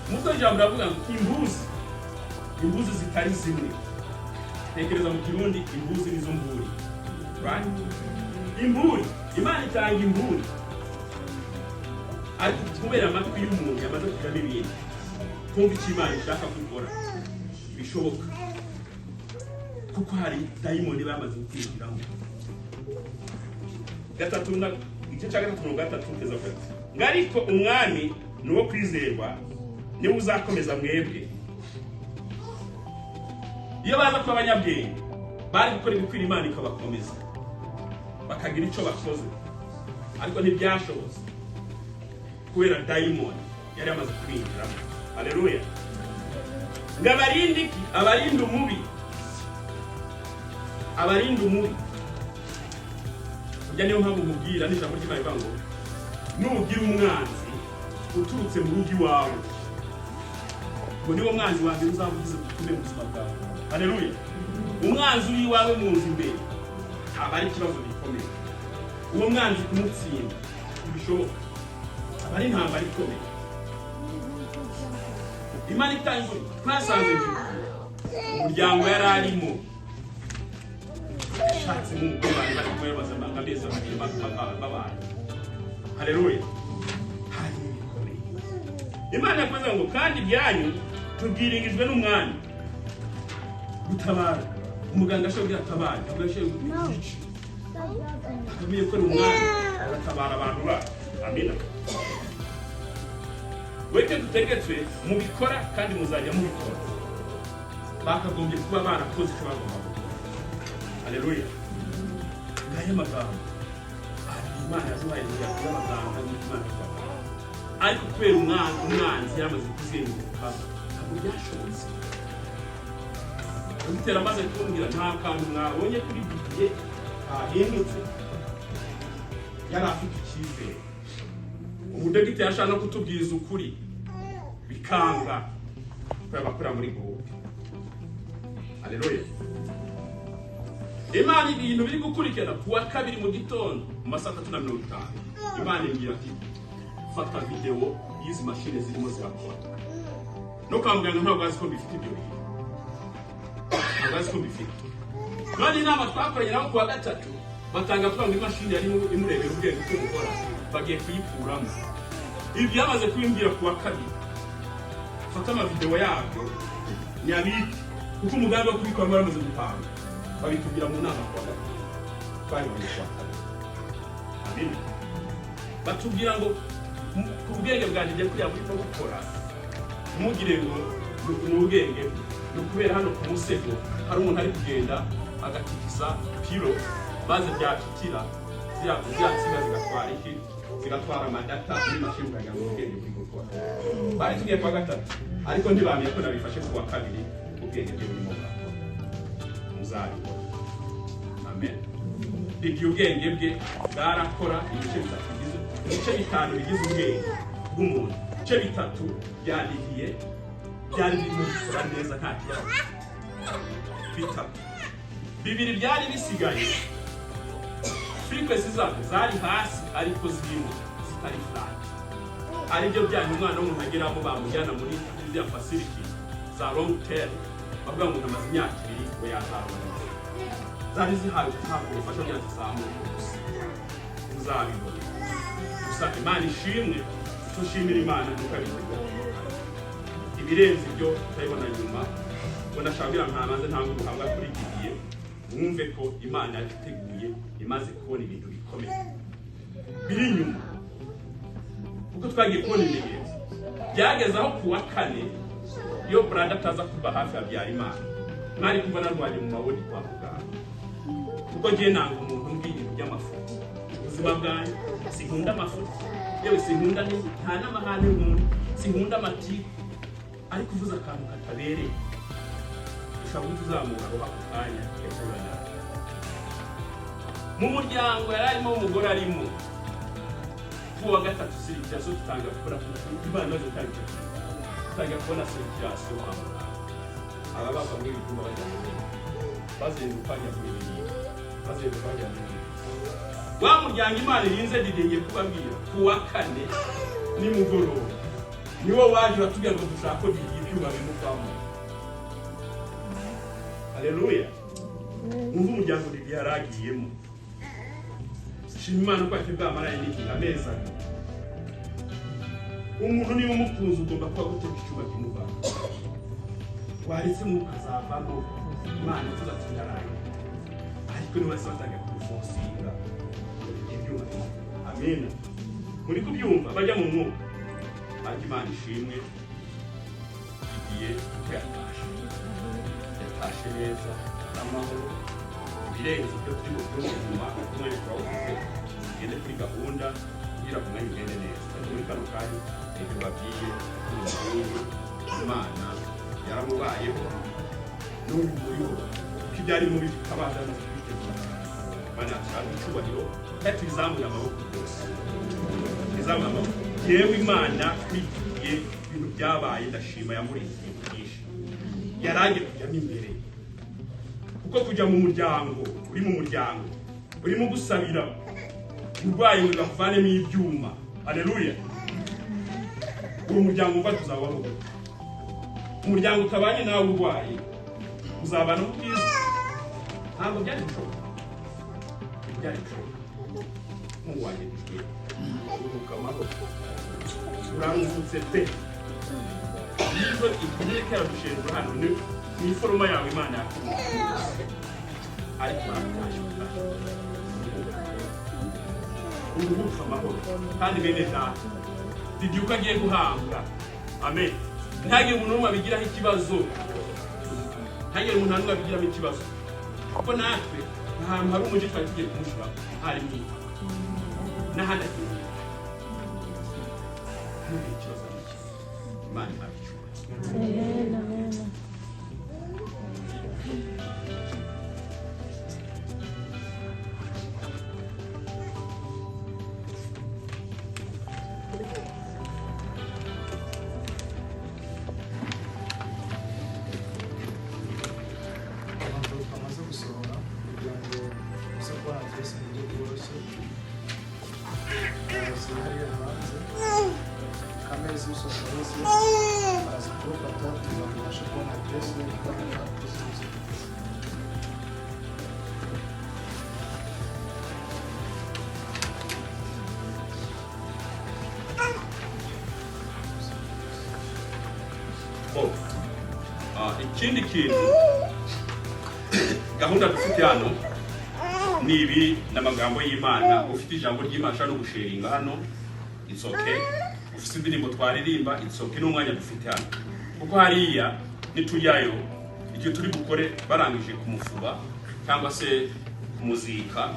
umutwe w'ijambo uravuga ngo imbuzi, imbuzi zitari zimwe. Tekereza mu Kirundi, imbuzi nizo mburi, right? Imburi, Imana itanga imburi, ariko kubera amatwi y'umuntu yamaze kujyamo ibintu, kumva icyo Imana ishaka gukora bishoboka, kuko hari dayimoni bamaze kwinjiramo. Gatatu na igice cya gatatu, 30 kugeza ku gatatu, ngo ariko Umwami ni uwo kwizerwa, niwe uzakomeza mwebwe. Iyo baza kuba abanyabwenge bari gukora ibikwira Imana ikabakomeza, bakagira icyo bakoze, ariko ntibyashobotse kubera dayimoni yari yamaze kubinjiramo. Haleluya. Ngo abarinde iki? Abarinde umubi, abarinde umubi. Burya niyo mpamvu nkubwira n'ijambo ry'Imana rivuga ngo nugira umwanzi uturutse mu rugo iwawe, ngo niwo mwanzi wa mbere uzaba ugize ubutume mu buzima bwawe. Haleluya. Umwanzi uri iwawe mu nzu imbere aba ari ikibazo gikomeye. Uwo mwanzi kumutsinda ntibishoboka, aba ari intambara ikomeye. Imana itanga, twasanze umuryango yari arimo ashatse nk'umugore, bari bari kumwe baza amezi 2 babanye. Haleluya. Hari bikomeye. Imana yakoze ngo kandi ibyanyu tubwiringijwe n'Umwami gutabara. Umuganga ashobora kugira atabara, ntabwo ashobora kugira igice akomeye ko ari Umwami aratabara abantu bacu. Amina. Weke dutegetswe mubikora kandi muzajya mubikora. Bakagombye kuba barakoze icyo bagomba gukora. Haleluya. Ngaya magambo. Imana yazubaye y'abaganga n'Imana y'abaganga, ariko kubera umwanzi yaramaze kuzenguruka, ntabwo byashobotse. Dogiteri amaze kumbwira, nta kantu mwabonye kuri Didier kahindutse, yari afite icyizere. Umudogiteri ashaka no kutubwiza ukuri bikanga, kubera bakora muri groupe. Haleluya! Imana, ibintu biri gukurikirana, ku wa kabiri mu gitondo mu ma 3:50, Imana imbwira ati: "Fata videwo y'izi mashini zirimo zirakora." No kwa muganga ntabwo azi ko mbifite ibyo bintu, ntabwo azi ko mbifite. None inama twakoranye nabo ku wa gatatu, batanga kuvuga ngo imashini yari imurebera ubwenge uko bukora bagiye kuyikuramo. Ibi byamaze kubimbwira ku wa kabiri, fata amavidewo yabyo nyabike, kuko umugambi wo kubikoramo waramaze gupanga. Babitubwira mu nama ku wa gatatu, twabibonye ku wa kabiri. Amina. Batubwira ngo ku bwenge bwanjye ngiye kuriya burimo gukora, ntugire ngo ni ubwenge, ni ukubera hano ku musego hari umuntu ari kugenda agatikisa piro, maze byatitira ziriya nsinga zigatwara iki, zigatwara amadata muri mashini, ukagira ngo ubwenge buri gukora. Bari tugiye kuwa gatatu, ariko ntibamenye ko nabifashe ku wa kabiri. Ubwenge bwe burimo burakora, muzabibona. Amen. Igihe ubwenge bwe bwarakora, ibice bitatu bigize, ibice bitanu bigize ubwenge bw'umuntu, ibice bitatu byandikiye byari birimo bikora neza, nta kibazo. Bitatu, bibiri byari bisigaye, frequency zabyo zari hasi, ariko zirimo zitari flat, aribyo byanyu umwana w'umuntu ageramo, bamujyana muri ziriya facility za long term, bavuga ngo umuntu amaze imyaka 2 ngo yazabona. Zari zihawe guhabwa ubufasha kugira ngo zizamuke gusa. Muzabibona. Gusa Imana ishimwe. Icyo nshimira Imana ni uko yabitegura, ibirenze ibyo turabibona nyuma. Ngo ndashaka kugira ngo ntabanze ntanga ubuhamya kuri Didier, mwumve ko Imana yabiteguye, imaze kubona ibintu bikomeye biri inyuma, kuko twagiye kubona ibimenyetso byageze aho ku wa kane. Iyo brother ataza kuba hafi ya Habyarimana, mwari kumva narwanye mu maboni kwa muganga, kuko ngiye nanga umuntu umbwiye ibintu by'amafuti. Ubuzima bwanjye sinkunda amafuti, yewe sinkunda nta n'amahane nkunda, sinkunda amatiku, ariko uvuze akantu katabereye ushobora guhita uzamura aho ako kanya ugahita nabi. Mu muryango yari arimo, umugore arimo, ku wa gatatu circulation tutanga gukora, Imana imaze gutanga icyo kintu, tutangira kubona circulation kwa muganga. Aba bava muri ibi byumba bajya mu bindi, bazenguruka bajya muri biriya, bazenguruka bajya muri biriya. Wa muryango Imana irinze Didier, kubabwira, ku wa kane nimugoroba niwo waje uratubwira ngo dushaka ko Didier ibyuma bimuvamo. Haleluya! Mwumve umuryango Didier yari agiyemo. Shima Imana ko ati bwamaranye n'igihe, amezi 2. Umuntu niba umukunzi, ugomba kuba guteka icyuma kimuvamo, waretse mwuka azavamo. Imana ivuze ati birarangiye, ariko niba se batangiye kumuforcinga ibyuma. Amina. Muri kubyumva, bajya mu mwuka. Ariko Imana ishimwe, igiye uko yatashe, yatashe neza n'amahoro. Ibirenze ibyo turi bubyumve nyuma, umwanya turawufite, tugende kuri gahunda kugira ngo umwanya ugende neza. Ariko muri kano kanya ibyo babwiye n'umuhungu, Imana yaramubayeho n'uyu muriho, kuko ibyari mubi bitabaza yamaze kubitegura. Imana yashaka icyubahiro, kandi tuyizamure amaboko rwose, tuyizamure amaboko. Yewe, Imana kwigiye ibintu byabaye, ndashima yamurinze ibintu byinshi yarangiye kujyamo imbere, kuko kujya mu muryango, uri mu muryango urimo gusabira urwaye ngo bakuvanemo ibyuma, aleluya, uwo muryango umva tuzabaho gute? Umuryango utabanye nawe urwaye, uzabana mu bwiza? Ntabwo byari gushoboka, byari gushoboka. Nk'ubu wanjye Didier, uruhuka amahoro, uraruhutse pe. Niba igihe keradushenzwe hano ni iforoma yawe Imana yakubuze, ariko uratashye, utashye uruhuka amahoro. Kandi bene data, Didier uko agiye guhambwa, amen, ntihagire umuntu n'umwe abigiraho ikibazo, ntihagire umuntu n'umwe abigiramo ikibazo, kuko natwe Ahantu hari umuji twari tugiye kumushira hari mu itaka n'ahandi agiye mu itaka. Ntugire ikibazo n'iki, Imana ihabwa icyubahiro. Abantu bamaze gusohora kugira ngo uze kubona aderesi mu buryo bworoshye, ziri hariya hanze kameza, usohoka wese araza kubafata kugira ngo ubashe kubona aderesi kandi aderesi. Oh. Ikindi kintu, gahunda dufite hano ni ibi, ni amagambo y'Imana. Ufite ijambo ry'Imana ushobora no gusharinga hano, it's okay. Ufite indirimbo twaririmba, it's okay. N'umwanya dufite hano, kuko hariya nitujyayo icyo turi bukore barangije kumufuba cyangwa se kumuzika,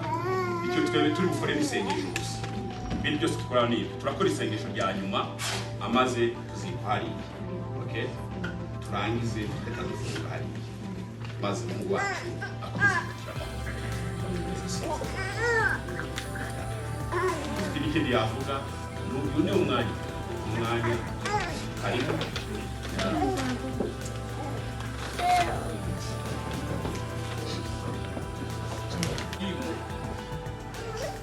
icyo twebwe turi bukore ni isengesho gusa. Ibindi byose dukora ni ibi, turakora isengesho rya nyuma amaze kuzikwa hariya. Okay, turangize reka dufunga hariya, maze umuhungu wacu akomeze kugira amahoro. Ufite n'ikindi yavuga, uyu ni umwanya hariho. Timu,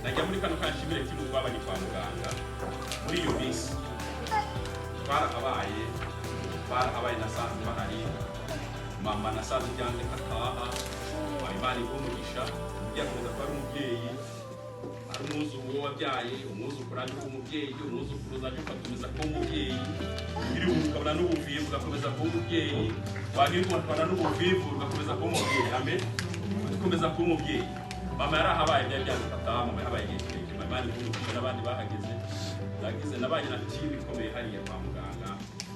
najya muri kano kanshimire timu twabanye kwa muganga muri iyo minsi. Twarahabaye, nasanze bahari mama, nasanze byanze kataha. Imana iguhe umugisha, yakomeza kuba ari umubyeyi, ari umwuzukuru wabyaye umwuzukuru, aje kuba umubyeyi, umwuzukuru uzajya ugakomeza kuba umubyeyi, iri ukabona n'ubuvivu ugakomeza kuba umubyeyi, wagira ukabona n'ubuvivu ugakomeza kuba umubyeyi. Amen, ugakomeza kuba umubyeyi. Mama yarahabaye, byari byanze kataha. Mama yahabaye igihe kirekire. Imana iguhe umugisha n'abandi bahageze. Nagize nabanye na timu ikomeye hariya kwa muganga,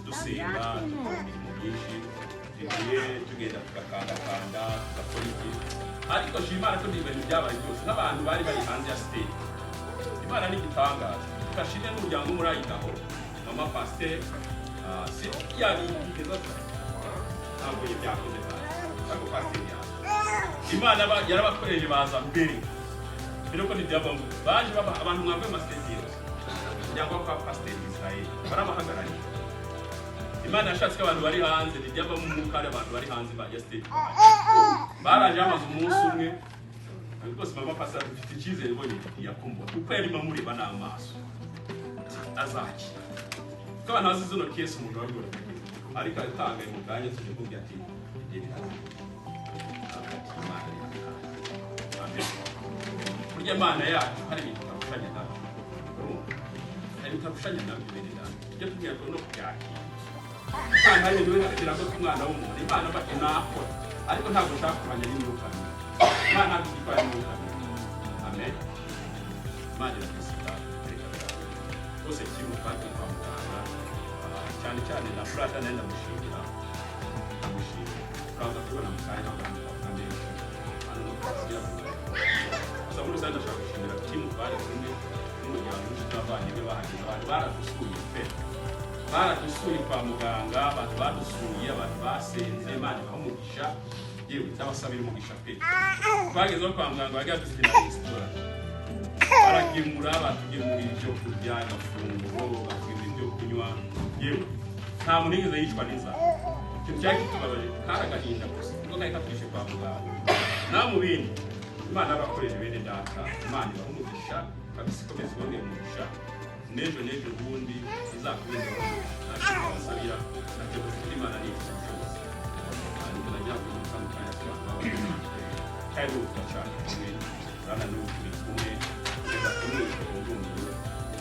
dusenga, dukora imirimo myinshi, tugiye tugenda tugakandakanda, tugakora iki. Ariko shima Imana ko ibintu byabaye byose n'abantu bari bari hanze ya state. Imana ni igitangaza. Tugashimye n'umuryango wo muri Idaho, mama pasiteri si yabigeza, ntabwo byakoze cyane, ariko pasiteri yaje. Imana yarabakoreje baza mbere mbere ko ntibyavamo, baje baba abantu mwavuye mu masiteti yose, umuryango wa kwa pasiteri Israel barabahagarariye. Imana yashatse ko abantu bari hanze ntibyavamo umwuka, hari abantu bari hanze ba ya state baraje bamaze umunsi umwe. Rwose mama pasiteri dufite icyizere mbonye yakumva kuko yarimo amureba n'amaso azakira, kuko abantu bazi zino case umuntu wabibona, ariko atangaye mu kanya tujya kumubwira ati igihe biraza. Imana iratangaye. Amen. Burya Imana yacu hari ibintu itarushanya nabyo. Urumva? Hari ibintu itarushanya nabyo, bene data. Tujye tubwira ko no kubyakira. Imana hari ibintu wenda ko umwana w'umuntu, Imana bati nakora, ariko ntabwo nshaka kurwanya n'imyuka mibi. Imana ntabwo igikora n'imyuka mibi. Amen. Imana iradusita, reka birabe. Rwose kimwe twagiye kwa muganga, cyane cyane na Furata nawe ndamushimira. Ndamushimira. Turaza kubibona mu kanya, ntabwo twavuga menshi. Hano no kugira ngo gusa muri rusange ndashaka gushimira timu twari kumwe n'umuryango w'inshuti n'abavandimwe bahageze. Abantu baradusuye pe, baradusuye kwa muganga, abantu badusuye, abantu basenze, Imana ibaha umugisha. Yewe ndabasabira umugisha pe. Twagezeho kwa muganga bari dufite na resitora, baragemura, batugemurira ibyo kurya, amafunguro, batugemura ibyo kunywa. Yewe nta muntu yigeze yicwa n'inzara. Ikintu cyari kitubabaje kari agahinda gusa, kuko kari katwishe kwa muganga. Naho mu bindi, Imana yabakoreje bene data, Imana ibaha umugisha kabisa, ikomeza ibongera umugisha n'ejo n'ejo bundi izakomeza ibahe umugisha. Ntacyo twabasabira, ntacyo dufite, Imana ni ifite ubushobozi. Ariko nagira ngo mu kanya kanya twababona kandi n'ubu turacyari kumwe, urabona n'ubu turi kumwe kugeza ku mwisho wundumiwe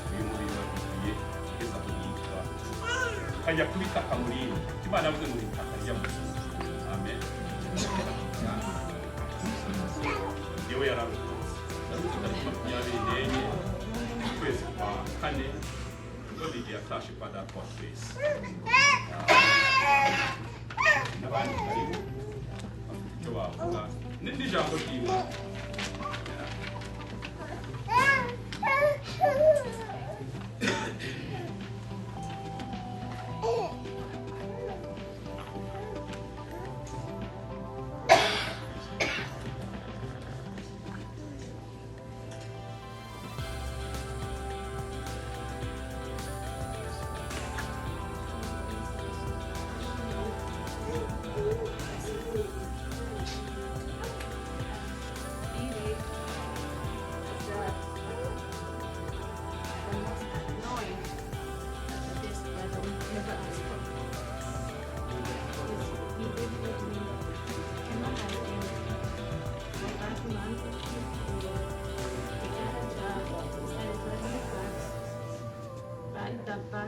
uyu mubiri wagiye kugeza aho yitwa tukajya kubitaka muri iyi Imana yavuze ngo itaka rya mu. Amen. Yewe yararuhutse, yaruhutse tariki 24 ukwezi kwa kane, ubwo Lidiya yatashe kwa data wa twese. N'abandi karibu bafite icyo bavuga. N'ijambo ry'Imana.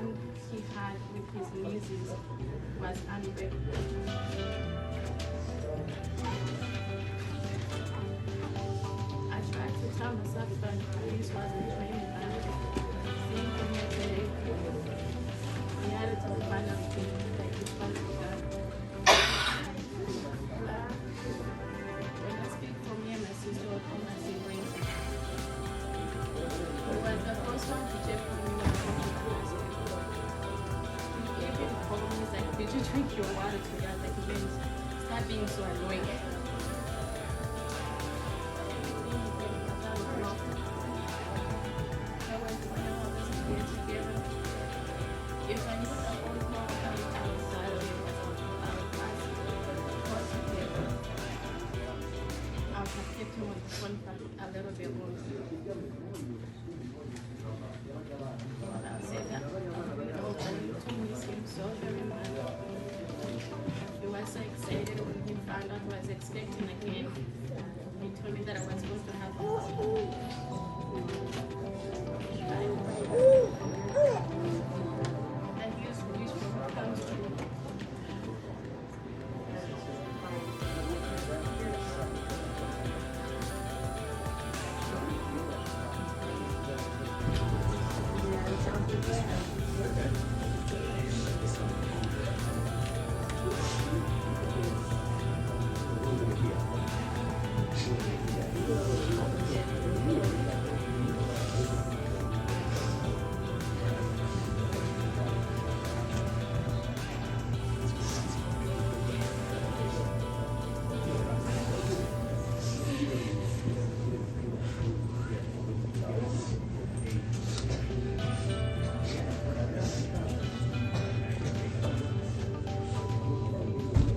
bond he had with his nieces was unbreakable. I tried to tell myself that this wasn't training, but seeing him here today, reality finally came like it was done. When I speak for me and my sister or for my siblings, he was the first one to check for me when I went to the hospital. He even called me, he's like, "Did you drink your water today?" I was like, "James, stop being so annoying." Everything he did was out of love. That was whenever we were together. If I needed a phone call, I would dial him. I would ask him to call together. I would have kept him on the phone for a little bit longer. But I'll say that we all going to miss him so very much. He was so excited when he found out I was expecting again. He told me that I was going to have a boy. And his wish will come true.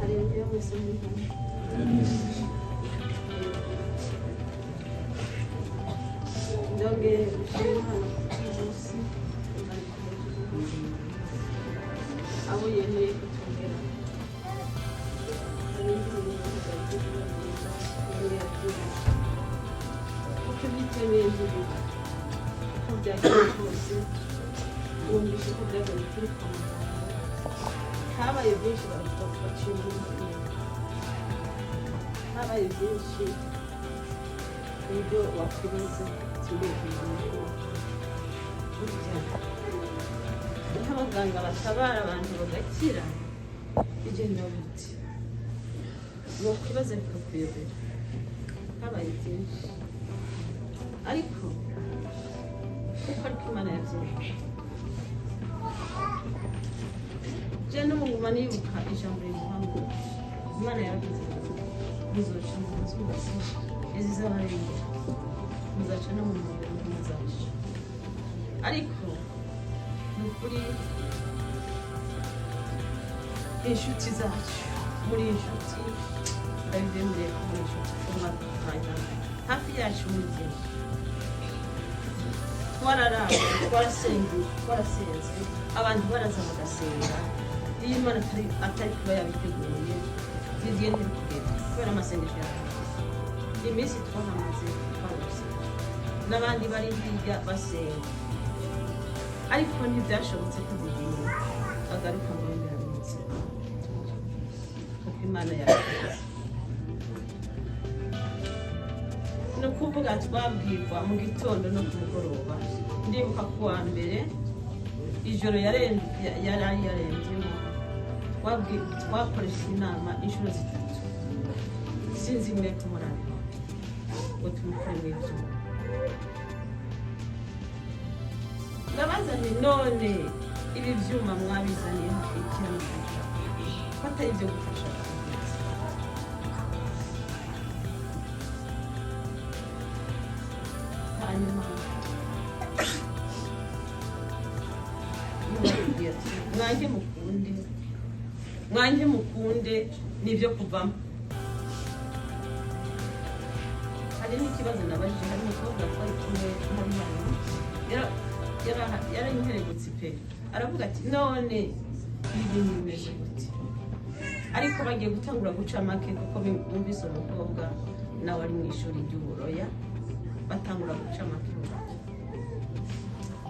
Haleluya mwese muri hamwe. Ndongeye gushima Imana kuri uyu munsi, Imana ikomeje abo yemeye kutongera. Hari indirimbo zagiye nziza, yongera byinshi. Kuko ibyo ntibiba. Uko byagenda kose, wumvise ko byabaye turi kwa muganga. Habaye byinshi baravuga ko baciye muri muganga. Habaye byinshi ibyo wakwibaza sinzi burya niho abaganga batabara abantu bagakira bigenda bite wakwibaza bikakuyobera. Habaye byinshi ariko kuko ariko Imana yabyemeye. Je no nguma nibuka ijambo rivuga ngo Imana yaravuze ngo muzoca mu nzuzi izizabarengera, muzaca no mu muriro ntimuzaca. Ariko ni ukuri inshuti zacu, muri inshuti ndabibemereye ko muri inshuti twumva hafi yacu muri byinshi. Twararaye, twarasengeye, twarasenze, abantu baraza bagasenga. Iyo Imana atari kuba yabiteguye tugiye ntibikugere kubera amasengesho yacu. Iminsi twahamaze twarusenga n'abandi bari hirya basenga, ariko ntibyashobotse ko Didier agaruka ngo yongere aruhutse kuko Imana yabikoze. Ni ukuvuga twabwirwa mu gitondo no ku mugoroba. Ndibuka ku wa mbere ijoro yari yarembyemo, twakoresheje inama inshuro zitatu, sinzi imwe tumurabira ngo tumukure mu ibyuma. Ndabaza nti none ibi byuma mwabizaniye ikintu ko atari ibyo gufasha abagenzi? Hanyuma yababwiye ati mwange mukunde, mwange mukunde nibyo kuvamo. Hari n'ikibazo nabajije, hari umukobwa twari kumwe hano yaranyiheregutse pe, aravuga ati none ibi bintu bimeze gute? Ariko bagiye gutangura guca make kuko bumvise umukobwa nawe ari mu ishuri ry'uburoya, batangura guca make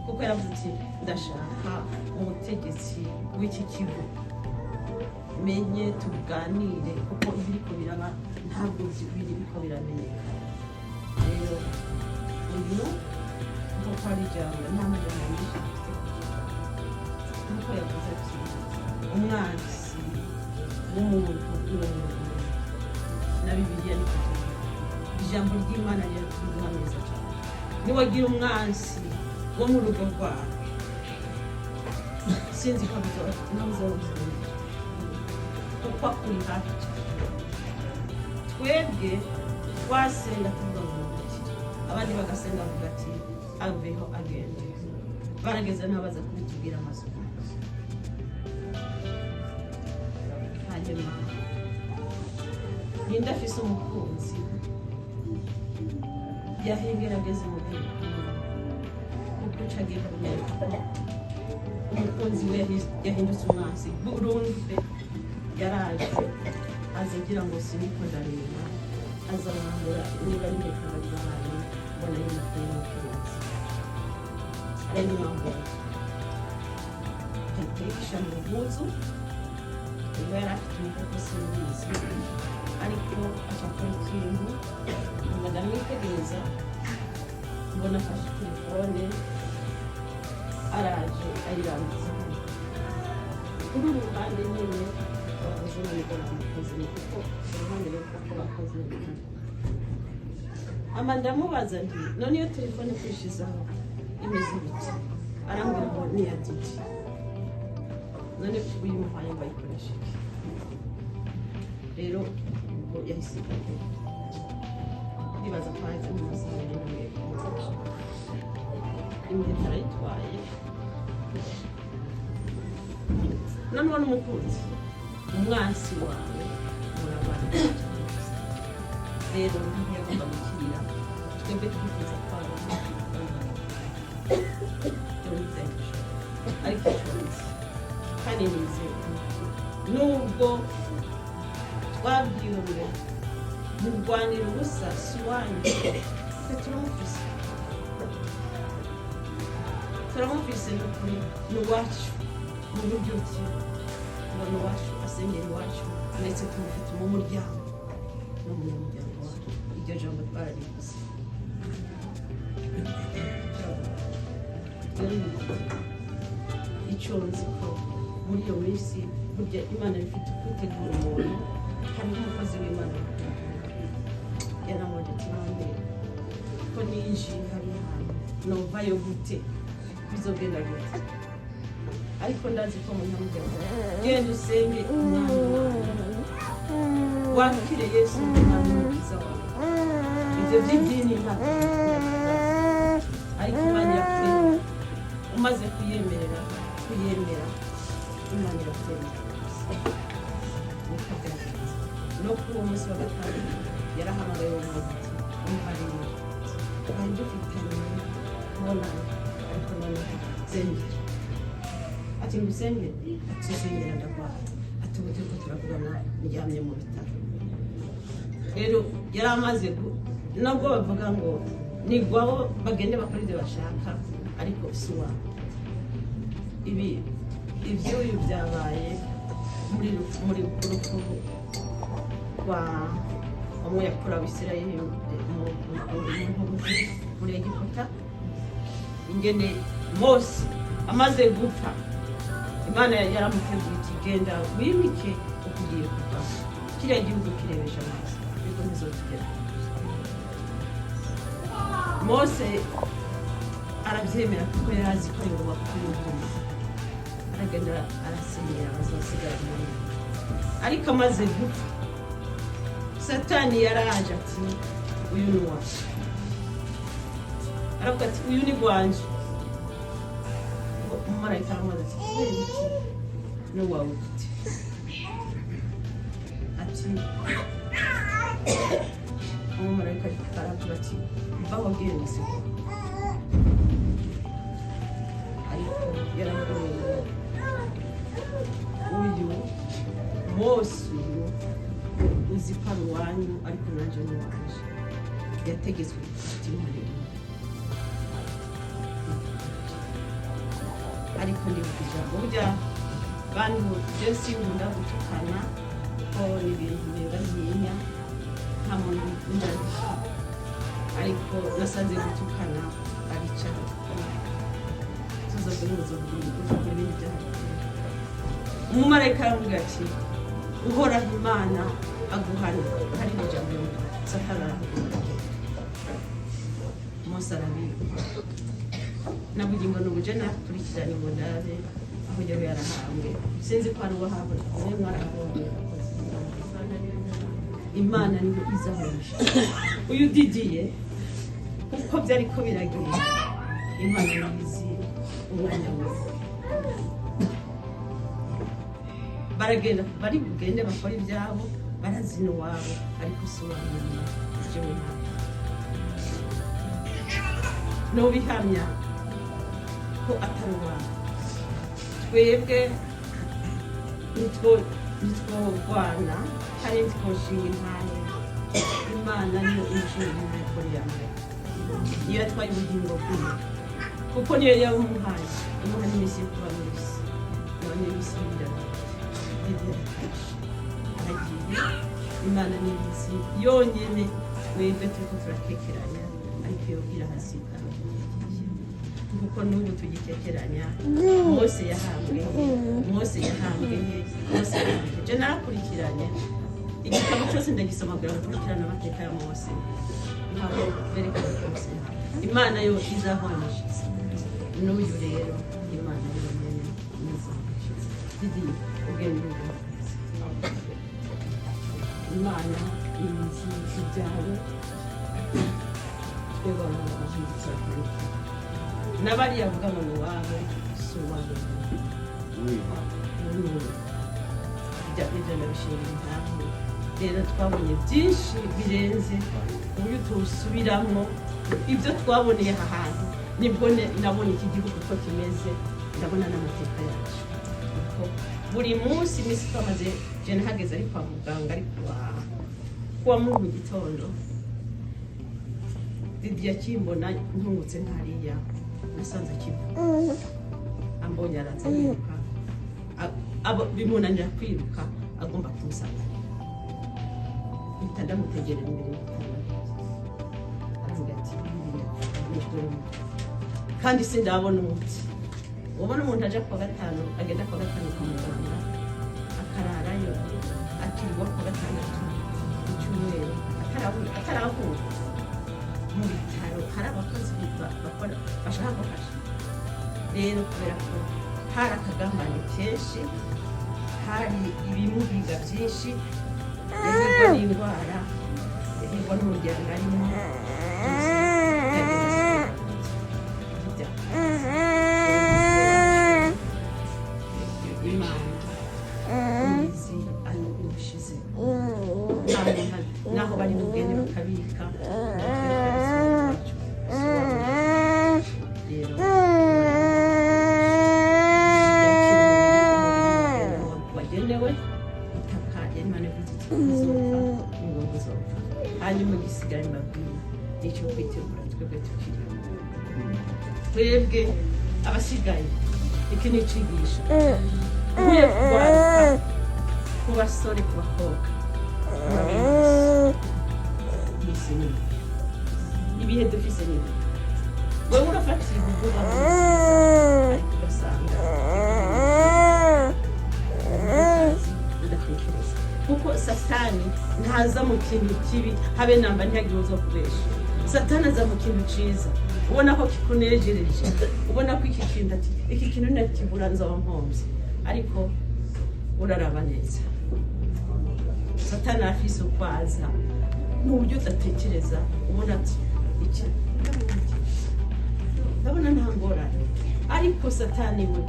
kuko Kuko yaravuze ati ndashaka umutegetsi w'iki kigo, menye tuganire, kuko ibiriko biraba ntabwo biriko biramenyekana. Rero uyu nk'uko ari ijambo, nta majambo menshi dufite kuvuga, nk'uko yavuze ati umwanzi w'umuntu ni umuntu, na Bibiliya niko tuvuga. Ijambo ry'Imana riratuduha neza cyane. Niwagira umwansi wo mu rugo rwawe, sinzi ko bizoba, kuko uri hafi cyane. Twebwe twasenga tuvuga ngo nukire, abandi bagasenga bavuga ati aveho agende. Barageze n'aho baza kubitubwira amazu. Hanyuma ninde afise umukunzi yahengera ageze mu gihe, kuko uca agiye kumwereka umukunzi we yahindutse umwansi burundu pe. Yaraje aza agira ngo siniko ndareba, aza mwambura niba ari impeta bari bahanye, mbona yimukuye n'umukunzi arayimwambura, ahita yihisha mu mpuzu. Niba yari afite umufuko simbizi, ariko aca akora ikintu, nyuma ndamwitegereza mbona afashe telefone, araje ayirambitse hano kuri uru ruhande nyine. Bavuze ngo niko bamukoze, ni kuko uruhande rero kuko bakoze hano. Ama ndamubaza nti none iyo telefone kwishizaho imeze bite? Arambwira ngo ni iya Didi. None uyimuhaye ngo ayikoreshe iki? Rero ubwo yahise agenda, ndibaza ko aheze mu masaha 2 nabwiye kumukoresha imiheto arayitwaye. Noneho n'umukunzi, umwansi wawe murabana. Rero ntiyagomba gukirira. Twebwe twifuza ko ariko icyo nzi kandi nizeye, nubwo twabwiwe ngo murwanira ubusa si iwanyu, twe turamufise, turamufise n'ukuri, ni uwacu. Mu buryo ki? Ngo ni uwacu, asengera iwacu, ndetse tumufite mu muryango, no mu muryango wacu. Iryo jambo twararivuze. Rero ni icyo nzi ko muri iyo minsi burya Imana ifite kwitegura umuntu. Hariho umukozi w'Imana yaramubonye ati none ko ninjiye hari ahantu novayo gute, bizogenda gute? Ariko ndazi ko munyamuryango, genda usenge Umwami Imana, wakire Yesu umwami n'Umukiza wawe. Ibyo by'idini ntabwo, ariko Imana irakwemera. Umaze kuyemerera, kuyemera, Imana irakwemera. Niko byagenze. No kuri uwo munsi wa gatanu yarahamagaye uwo muntu ati umva rero, twari dufitanye kubonana, ariko noneho nsengera. Ati ngusengere? Ati sengera, ndarwaye. Ati ubu turiko turavugana ndyamye mu bitaro. Rero yari amaze, nubwo bavuga ngo nigwabo bagende bakora ibyo bashaka, ariko si uwawe. Ibi iby'uyu byabaye muri rupfu rwa umwe yakura Abisirayeli muri Egiputa, ingene Mose amaze gupfa, Imana yaramuteguye iti genda wimike uko ugiye kuva kiriya gihugu kirebesha amaso, ariko ntizokigera. Mose arabyemera kuko yari azi ko yubaka umuvumo, aragenda arasenyera abazasigara muri. Ariko amaze gupfa, Satani yaraje ati uyu ni uwacu. Aravuga ati uyu ni gwanje. Umumarayika aramubaza ati kubera iki n'uwawe gute? Ati umumarayika aravuga ati vaho genda siko. Ariko yaravuye uyu Mose, uyu uzi ko ari uwanyu, ariko nanjye ni uwanje. Yategetswe gufata inkoni. Ariko ndibuka ijambo burya bantu je sinkunda gutukana, kuko ni ibintu biba ntinya, nta muntu ndaruka, ariko nasanze gutukana ari icyaha gikomeye. Tuzakora uzakora ibindi byaha bikomeye. Umumarayika aramubwira ati: "Uhoraho Imana aguhana." Hari ijambo yumva Satani arahaguruka, Mose arabiba na bugingo n'ubuje nakurikiranye ngo ndabe aho yari yarahambwe. Sinzi ko hari uwahabona, mwe mwarahabonye. Imana niyo izahoresha uyu Didiye uko byari ko biragenda. Imana niyo izi umwanya we. Baragenda, bari bugende bakora ibyabo, barazina iwabo, ariko si uwabo. Jewe ntabwo nubihamya ko atari uwabo. Twebwe nitworwana hari ntitwoshinga intahe. Imana niyo inshinga intahe kuri ya mbere, niyo yatwaye ubugingo bwiwe, kuko niyo yamuhaye, imuha n'iminsi yo kuba mu isi. None iminsi y'ibiraro aragiye. Imana ni izi yonyine. Twebwe turiko turakekeranya, ariko iyo irahasika kuko n'ubu tugikekeranya. Mose yahambwe he? Mose yahambwe he? Mose yahambwe he? Je narakurikiranye igitabo cyose, ndagisoma kugira ngo nkurikirane amateka ya Mose. Ntabwo berekana ko Mose yahambwe. Imana yo izahwanishize n'uyu rero, Imana yonyine izahwanishize. Didi, ugende ugakomeza. Imana izi ibyawe. Twebwe abantu bahindutse bakabikora, n'abariya bavuga ngo ni uwabo, si uwabo. Ibyo ndabishimira impamvu. Rero twabonye byinshi birenze uburyo tuwusubiramo ibyo twaboneye aha hantu. Nibwo nabonye iki gihugu uko kimeze, ndabona n'amateka yacu. Kuko buri munsi iminsi twamaze, je nahageze ari kwa muganga, ari kuwa Mungu mu gitondo. Didi akimbona ntungutse nkariya, nasanze akivuga, ambonye araza yiruka. Bimunanira kwiruka, agomba kumusanganira. Mpita ndamutegerera imbere y'igitanda, arambwira ati: "Nijoro kandi sindabona umuti." Ubona umuntu aja kuwa gatanu, agenda kuwa gatanu kwa muganga, akararayo, akirirwa kuwa gatandatu, icyumweru ataravurwa mu bitaro. Hari abakozi bakora bashaka gufasha. Rero kubera ko hari akagambane kenshi, hari ibimuhiga byinshi, yahigwa n'indwara, yahigwa n'umuryango arimo, byose byagenda. Imana izi aho ubushize naho bari bugende bakabika rero wagenewe itaka. Imana ivuze iti: "Uzopfa ni ngombwa, uzopfa." Hanyuma igisigara mbabwira ni icyo kwitegura. Twebwe tukiriho, twebwe abasigaye, iki ni icigisho nkwiye kurwaruka, ku basore, ku bakobwa. Murabizi iminsi ni mibi, ibihe dufise ni bibi. Wewe urafatira uvuga ariko ugasanga udatekereza, kuko Satani ntaza mu kintu kibi habe namba. Ntihagire uza kubesha. Satani aza mu kintu ciza ubona ko kikunejereje, ubona ko iki kintu, ati iki kintu nakibura nzaba mpombye. Ariko uraraba neza, Satani afise uko aza mu buryo udatekereza. Ubona ati iki ndabona nta ngorane, ariko Satani we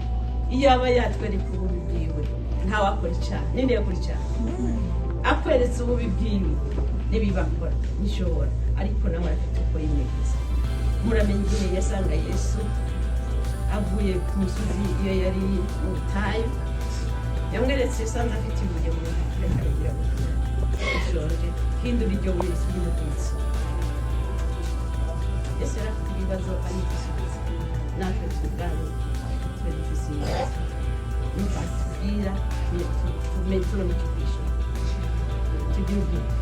iyo aba yatwereka ububi bwiwe, ntawakora icyaha. Ninde yakora icyaha? Akweretse ububi bwiwe n'ibibakora nishobora, ariko nawe afite uko yimegeza. Muramenye igihe yasanga Yesu avuye ku musozi, iyo yari mu butayu, yamweretse, yasanze afite ibuye mu ntoki. Reka aragira ngo ushonje, hindura iryo buye risubire ku isi. Yesu yari afite ibibazo ari gusubiza. Natwe tubwanyu dufite twe dufise ibibazo nibatubwira tumenye turonke icyo kwishyura. Tugire ubwenge,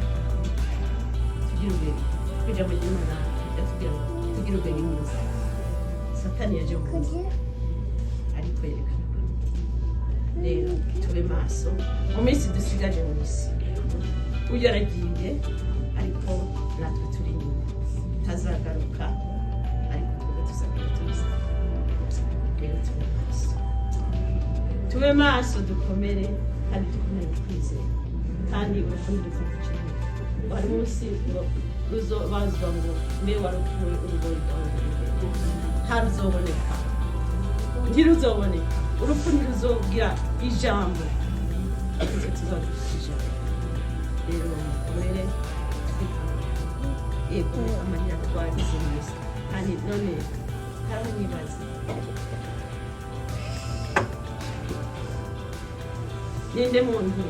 tugire ubwenge. Ijambo ry'Imana riratubwira ngo tugire ubwenge nk'inzoka. Satani yaje mu nzu ariko yerekana ko rero tube maso mu minsi dusigaje mu isi. Uyu aragiye, ariko natwe turi inyuma. Tazagaruka, ariko twebwe tuzagaruka tumusanga. Rero tube maso, tube maso, dukomere kandi dukomere mu kwizera. Kandi urukundo rufata wari munsi ngo ruzobazwa ngo mbe warupfuye urubori rwawe ruri, ntaruzoboneka, ntiruzoboneka. Urupfu ntiruzogira ijambo, twe tuzaba dufite ijambo. Rero mukomere, twihangane. Yego, amarira twagize meza. Kandi none haraho nibaza, ninde muntu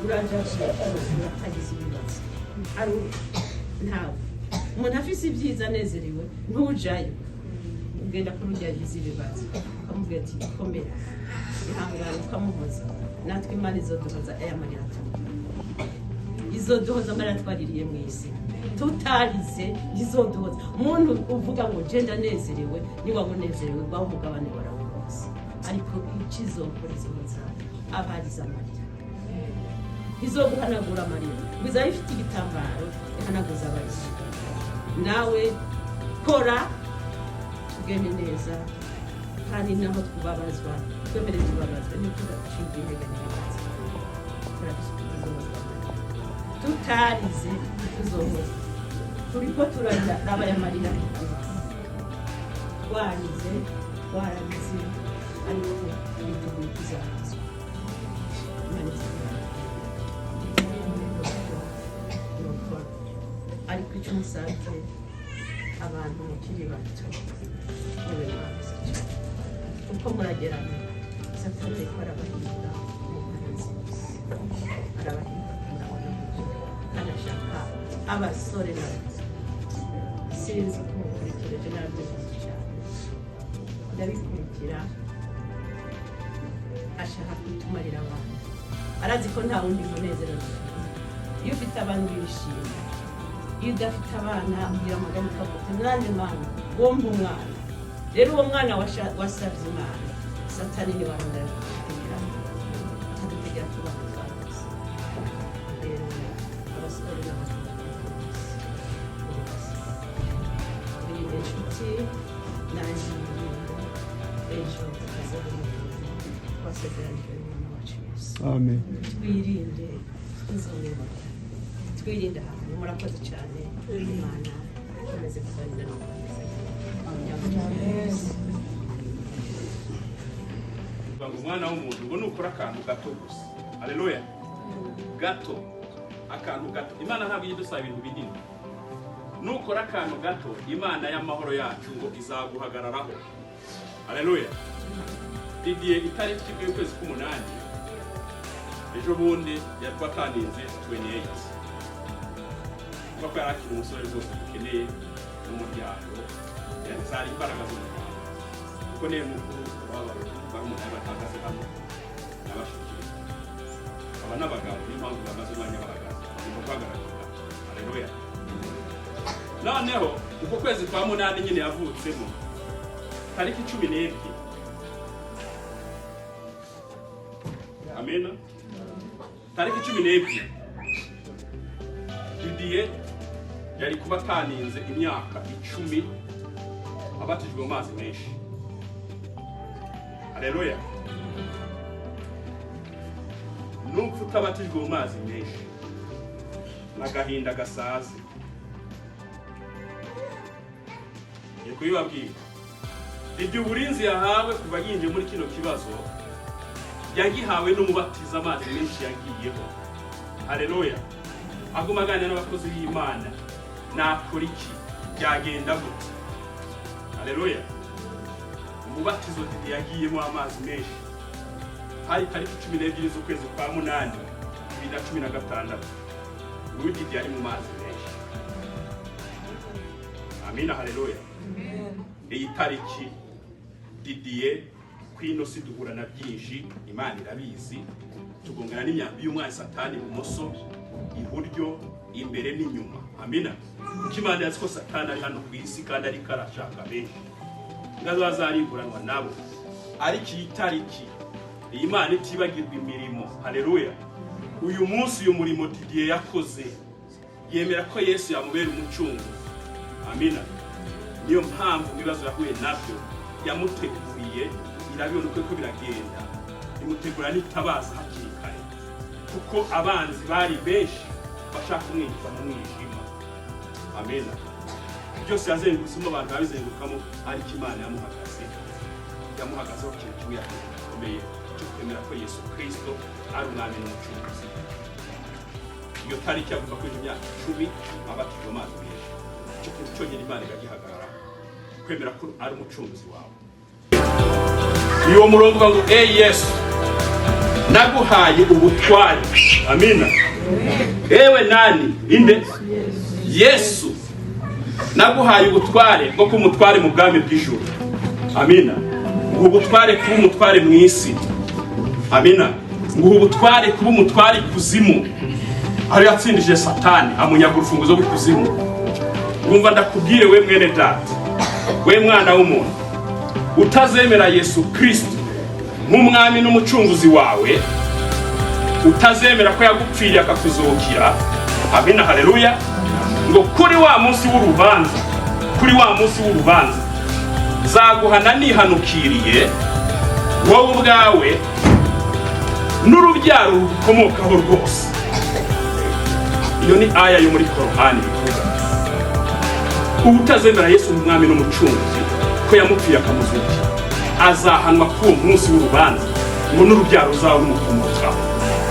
uraja atagize ibibazo? Ari ntawe. Umuntu afise ibyiza anezerewe ntujayo, ugenda kuri urya yagize ibibazo ukamubwira ati: "Komera, ihangane," ukamuhoza. Natwe Imana izoduhoza aya marira turira, izoduhoza amarira twaririye mu isi tutarize, izoduhoza. Umuntu uvuga ngo je ndanezerewe, niba unezerewe wawe umugabane warawuronse, ariko icizokora, izohoza abarize amarira, izoguhanagura amarira. Ngo izaba ifite igitambaro ihanaguza abarira. Nawe kora tugende neza, kandi naho twubabazwa twemere tubabazwe, ntitugacibwe intege n'ibibazo. Tuzohozwa amarira tutarize, tuzohozwa. Turiko turarira aya marira twarize, twararize, ariko twiteguye kuzahozwa. Imana izaduha. Nuko ariko icyo musabye abantu mukiri bato, mube maso cyane kuko muragerana. Satani ariko arabahinga mu mpande zose, arabahinga murabona, kandi ashaka abasore n'abasore. Sinzi uko mukurikira, ejo narabyumvise cyane, ndabikurikira. Ashaka kutumarira abantu, arazi ko nta wundi munezero dufite. Iyo ufite abantu wishimye, iyo udafite abana ugira amagana ukavuga uti: "Nanjye Mana wompa umwana." Rero uwo mwana wasabye Imana, Satani niwe arondera kudutegera, akadutegera ku bana twabuze. Rero abasore n'abakobwa, wirinde inshuti, nanjye wirinde. Ejo tukazabona twasezeranijwe n'Umwana wacu Yesu. Amen. Twirinde tuzongera, twirinde ahantu. Murakoze cyane. Imana ikomeze kubarinda no kubakomeza. Ngo umwana w'umuntu ngo nukora akantu gato gusa, aleluya, gato, akantu gato. Imana ntabwo ijya idusaba ibintu binini. Nukora akantu gato, Imana y'amahoro yacu ngo izaguhagararaho, aleluya. Didier, itariki 1 y'ukwezi k'umunani ejo bundi yari ataninze 28, kuko yari akiri umusore rwose dukeneye n'umuryango. Zari imbaraga z'umuryango, kuko niyo mukuru w'aba barumuna batahagaze hano n'abashiki aba n'abagabo. Niyo mpamvu bamaze umwanya bahagaze, bagomba guhagararira, aleluya. Noneho uko kwezi kwa munani nyine yavutsemo, tariki 12, amena, tariki 12, Didier yari kuba ataninze imyaka 10 abatijwe mu mazi menshi, aleluya. Nupfa utabatijwe mu mazi menshi n'agahinda gasaze, ngiye kubibabwira. Ibyo uburinzi yahawe kuva yinjiye muri kino kibazo, yagihawe n'umubatiza amazi menshi yagiyeho, haleluya. Aguma aganira n'abakozi b'Imana: "Nakora iki? Byagenda gute?" Haleluya. Umubatizo Didi yagiyemo amazi menshi hari tariki 12 z'ukwezi kwa munani 2016. Uyu Didi yari mu mazi menshi, amina, haleluya. Iyi tariki Didier ku Kwino si duhura na byinshi, Imana irabizi. Tugongana n'imyambi y'umwanzi Satani, ibumoso, iburyo, imbere n'inyuma. Amina. Kuko Imana yazi ko Satani ari hano ku isi kandi ariko arashaka benshi ngazo bazariburanwa nabo. Ariko iyi tariki, iyi Imana itibagirwa imirimo. Haleluya. Uyu munsi, uyu murimo Didier yakoze, yemera ko Yesu yamubera umucunguzi. Amina. Niyo mpamvu mu bibazo yahuye nabyo yamuteguriye, irabibona uko ko biragenda, imutegura n'itabaza hakiri kare, kuko abanzi bari benshi bashaka kumwinjiza mu mwijima. Amina. Byose yazengurutsemo, abantu babizengurukamo, ariko Imana yamuhagazeho. Ikintu kimwe yakoze gikomeye cyo kwemera ko Yesu Kirisito ari umwami n'umucunguzi. Iyo tariki yavuga ko imyaka 10 abatijwe amazi menshi, icyo kintu cyonyine Imana iragihagarara, kwemera ko ari umucunguzi wawe. Uwo murongo uvuga ngo: "Eyi Yesu, naguhaye ubutware." Amina. Ewe nani? Inde? Yesu. "Naguhaye ubutware bwo kuba umutware mu bwami bw'ijuru." Amina. "Nguha ubutware kuba umutware mu isi." Amina. "Nguha ubutware kuba umutware ikuzimu." Aho yatsindije Satani, amunyaga urufunguzo rw'ikuzimu. Wumva, ndakubwire we mwene data, we mwana w'umuntu utazemera Yesu Kristo nk'umwami n'umucunguzi wawe, utazemera ko yagupfiriye akakuzukira. Amina, haleluya. Ngo kuri wa munsi w'urubanza, kuri wa munsi w'urubanza, nzaguhana nihanukiriye, wowe ubwawe n'urubyaro rugukomokaho rwose. Iyo ni aya yo muri Korani bivuga utazemera Yesu umwami n'umucunguzi, ko yamupfiye akamuzukira, azahanwa kuri uwo munsi w'urubanza, ngo n'urubyaro ruzaba rumukomokaho.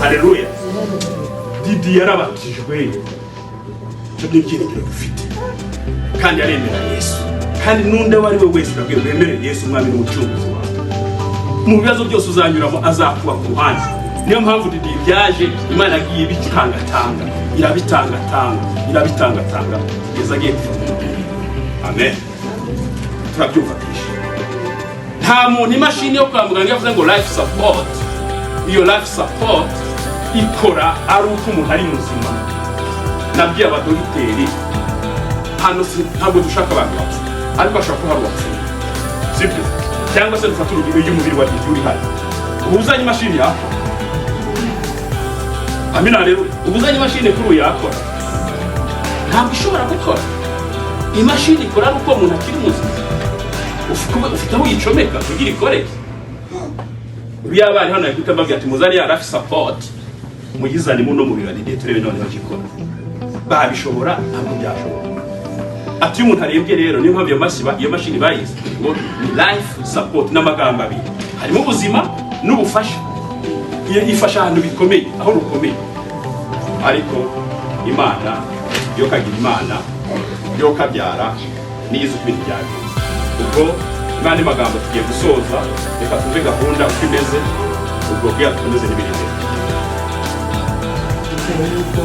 Haleluya. Didi yarabatijwe, icyo ni ibyiringiro dufite, kandi aremera Yesu. Kandi n'undi uwo ari we wese urabwira, wemere Yesu umwami n'umucunguzi wawe, mu bibazo byose uzanyuramo azakuba ku ruhande. Niyo mpamvu Didi byaje, Imana yagiye ibitangatanga, irabitangatanga, irabitangatanga kugeza agiye kuva mu mubiri. Amen. Turabyumva kenshi, nta muntu, imashini yo kwa muganga yavuze ngo life support, iyo life support ikora ari uko umuntu ari muzima. Nabwiye abadogiteri hano, si ntabwo dushaka abantu bapfa, ariko hashobora kuba hari uwapfuye, sibyo? Cyangwa se dufate urugero, iyo umubiri wa Didi uri hano, uba uzanye imashini yakora. Amina. Rero uba uzanye imashini kuri uyu yakora? Ntabwo ishobora gukora. Imashini ikora ari uko umuntu akiri muzima. Ufite aho uyicomeka kugira ikore. Uriya bari hano yahita mbabwira ati: "Muzane ya life support, muyizane muno mu biro Didier, turebe noneho gikora." Babishobora? Ntabwo byashoboka. Ati iyo umuntu arembye rero, niyo mpamvu iyo mashini bayize ngo ni life support, n'amagambo abiri harimo ubuzima n'ubufasha. Iyo ifasha ahantu bikomeye, aho rukomeye. Ariko Imana yo kagira, Imana yo kabyara, niyo izi uko ibintu byagenze. Ubwo n'andi magambo, tugiye gusoza. Reka twumve gahunda uko imeze, ubwo bwira dukomeze n'ibiri imbere. Bitewe y'uko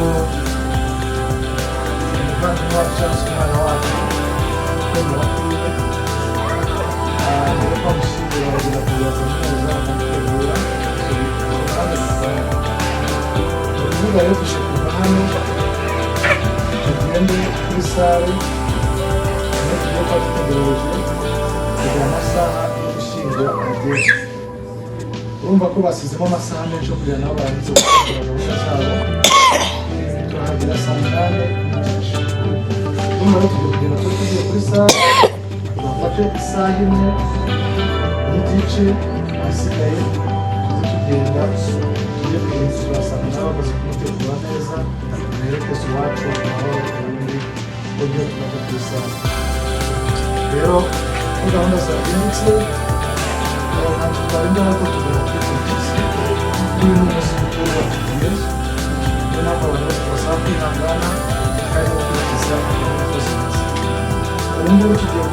umuvandimwe wacu cyangwa se umwana wacu kwemera kwiwe, mbere ko bamushyingura bagenda kugera kaminuza bakamutegura kandi bitwara. Ni ukuvuga rero tuje kuva hano tugende kuri salle, niyo tugiye kuba dutegereje kugira amasaha yo gushyingura agere. Urumva ko basizemo amasaha menshi yo kugira nabo barangize gutegura gahunda zabo. Turahagera saa 8:30. Urumva rero tugiye kugenda, tuba tugiye kuri salle, bafate isaha 1:30, ahasigaye tuze tugenda tujye ku turasanga nabo bamaze kumutegura neza, duherekeze iwacu amahoro. Ubundi uburyo tunava kuri salle rero, ko gahunda zahindutse, ntacyo twarinda, ariko tugomba kwikurikiza. Uyu ni umunsi mukuru wa Didier, niyo mpamvu abantu bose tubasaba kwihangana kandi no gukurikiza gahunda uko zimeze. Ubu ngubu tugiye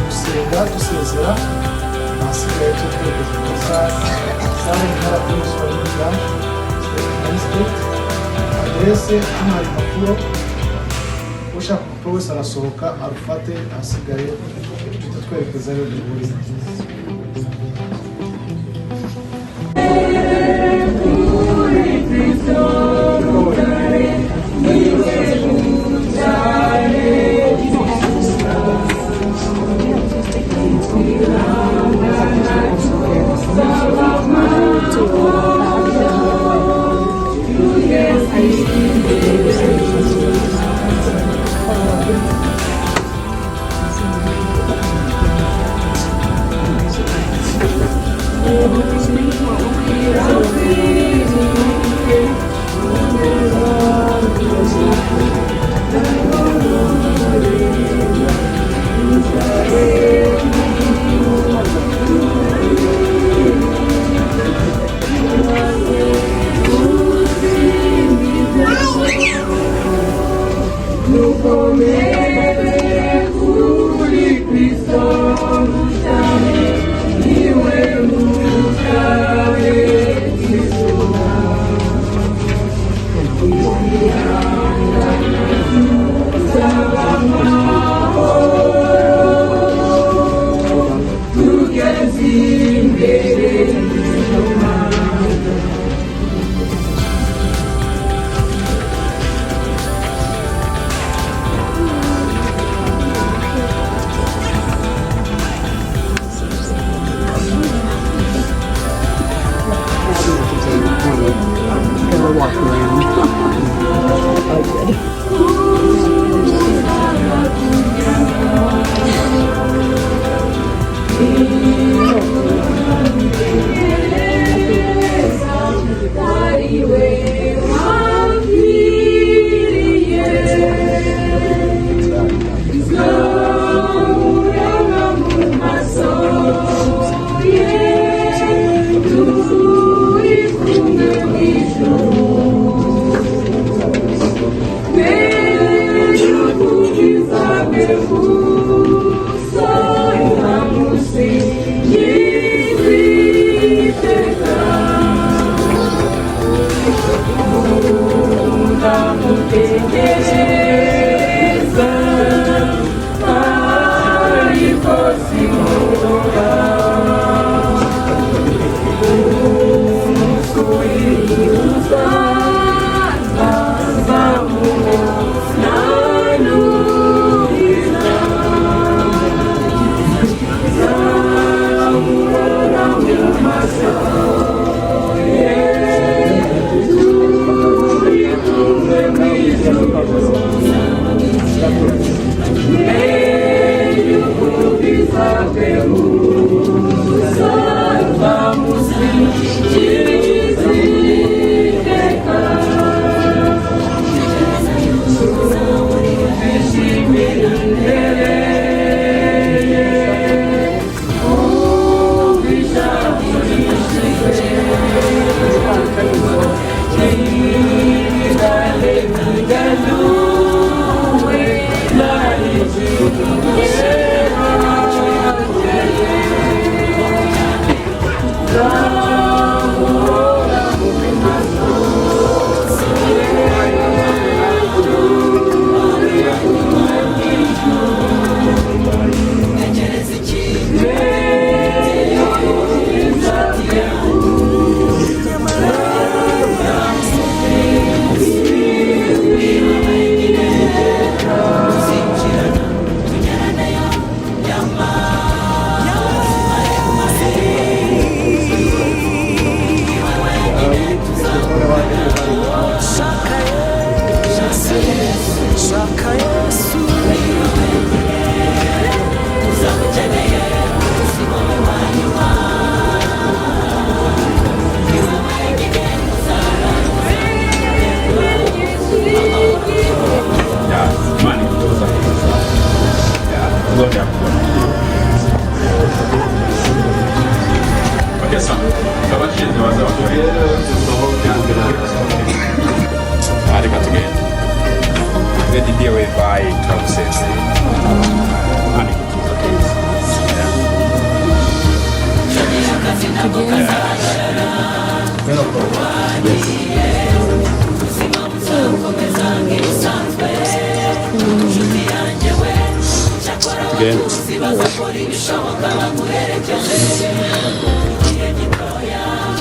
gusenga dusezera, ahasigaye cyo twerekeza kuri salle. Salle ni hariya kuri Swahili branch, Kigali State. Aderese hano hari impapuro, ushaka urupapuro wese arasohoka arufate, ahasigaye duhita twerekeza aho duhurira. Tugende.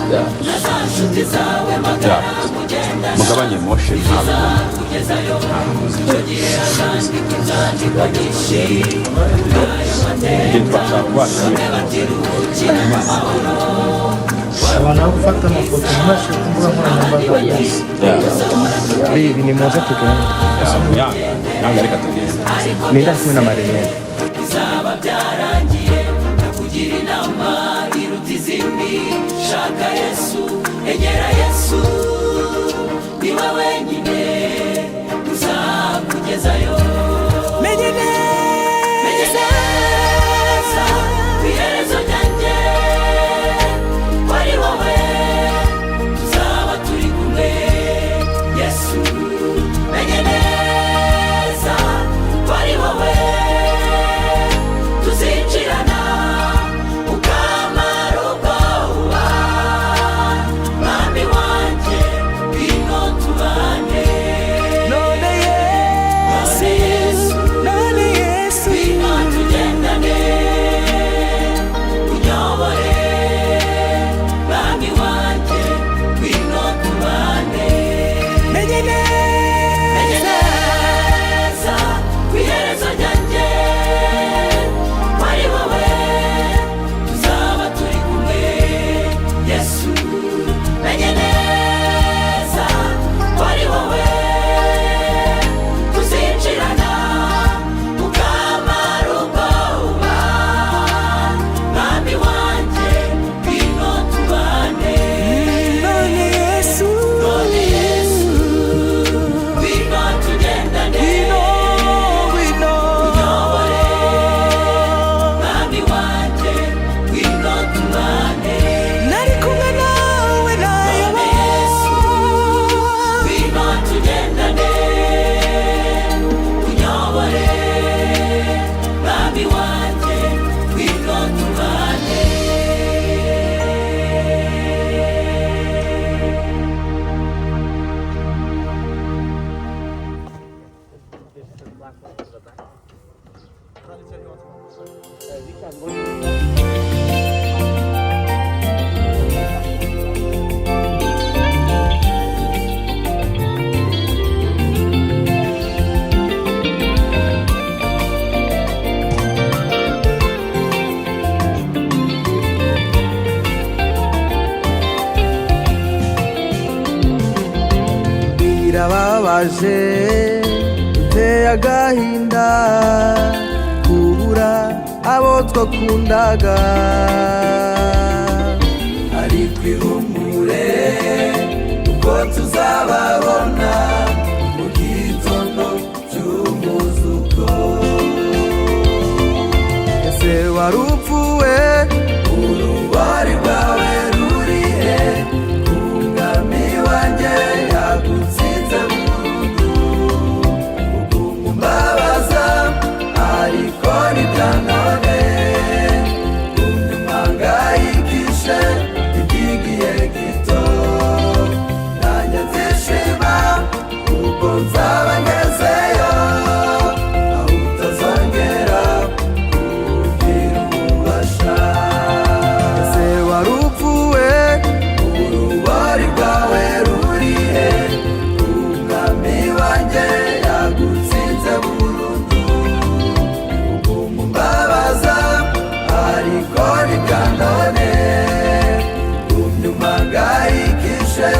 Yeah. Mugabanye emotion, ntabwo igihe twashaka kubana. Abantu aho gufata amafoto ntibashyire ku mbuga nkoranyambaga rwose. Bibi, ni muze tugende. Yanga yanga, reka tugende. Nenda kumwe na Marinette. Bizaba byarangiye. Ndakugira inama iruta izindi: shaka Yesu, egera Yesu, niwe wenyine uzakugezayo. Menye Menye neza ku iherezo ryanjye ko ari wowe tuzaba turi kumwe, Yesu. Menye neza ko ari wowe tuzinjirana ukamara ubwoba. Mwami wanjye, ngwino tubane. None Yesu, none Yesu, ngwino tugendane, unyobore. Mwami wanjye, ngwino tubane. Menye Menye neza neza ku iherezo ryanjye ko ari wowe tuzaba turi kumwe, Yesu. Menye neza ko ari wowe tuzinjirana ukamara ubwoba. Mwami wanjye, ngwino tubane. None Yesu, None Yesu, ngwino tugendane, ngwino, ngwino, unyobore. Mwami wanjye, ngwino tubane. Nari kumwe nawe nayoba. None Yesu, ngwino tugendane, unyobore. Mwami wanjye, ngwino tubane. Birababaje, biteye agahinda kubura abo twakundaga, ariko ihumure kuko tuzababona mu gitondo cy'umuzuko. Ese warupfuwe, urubari rwawe rurihe? Umwami wanjye yagutsinze burundu. Ugumbabaza ariko nibyanone, umpangayikishe iby'igihe gito. Nanjye nzishima kuko nzaba ngezeyo, aho utazongera kugira ububasha. Ese warupfuwe, urubari rwawe rurihe? Umwami wanjye yagutsinze burundu. Ugumbabaza ariko nibyanone, umpangayikishe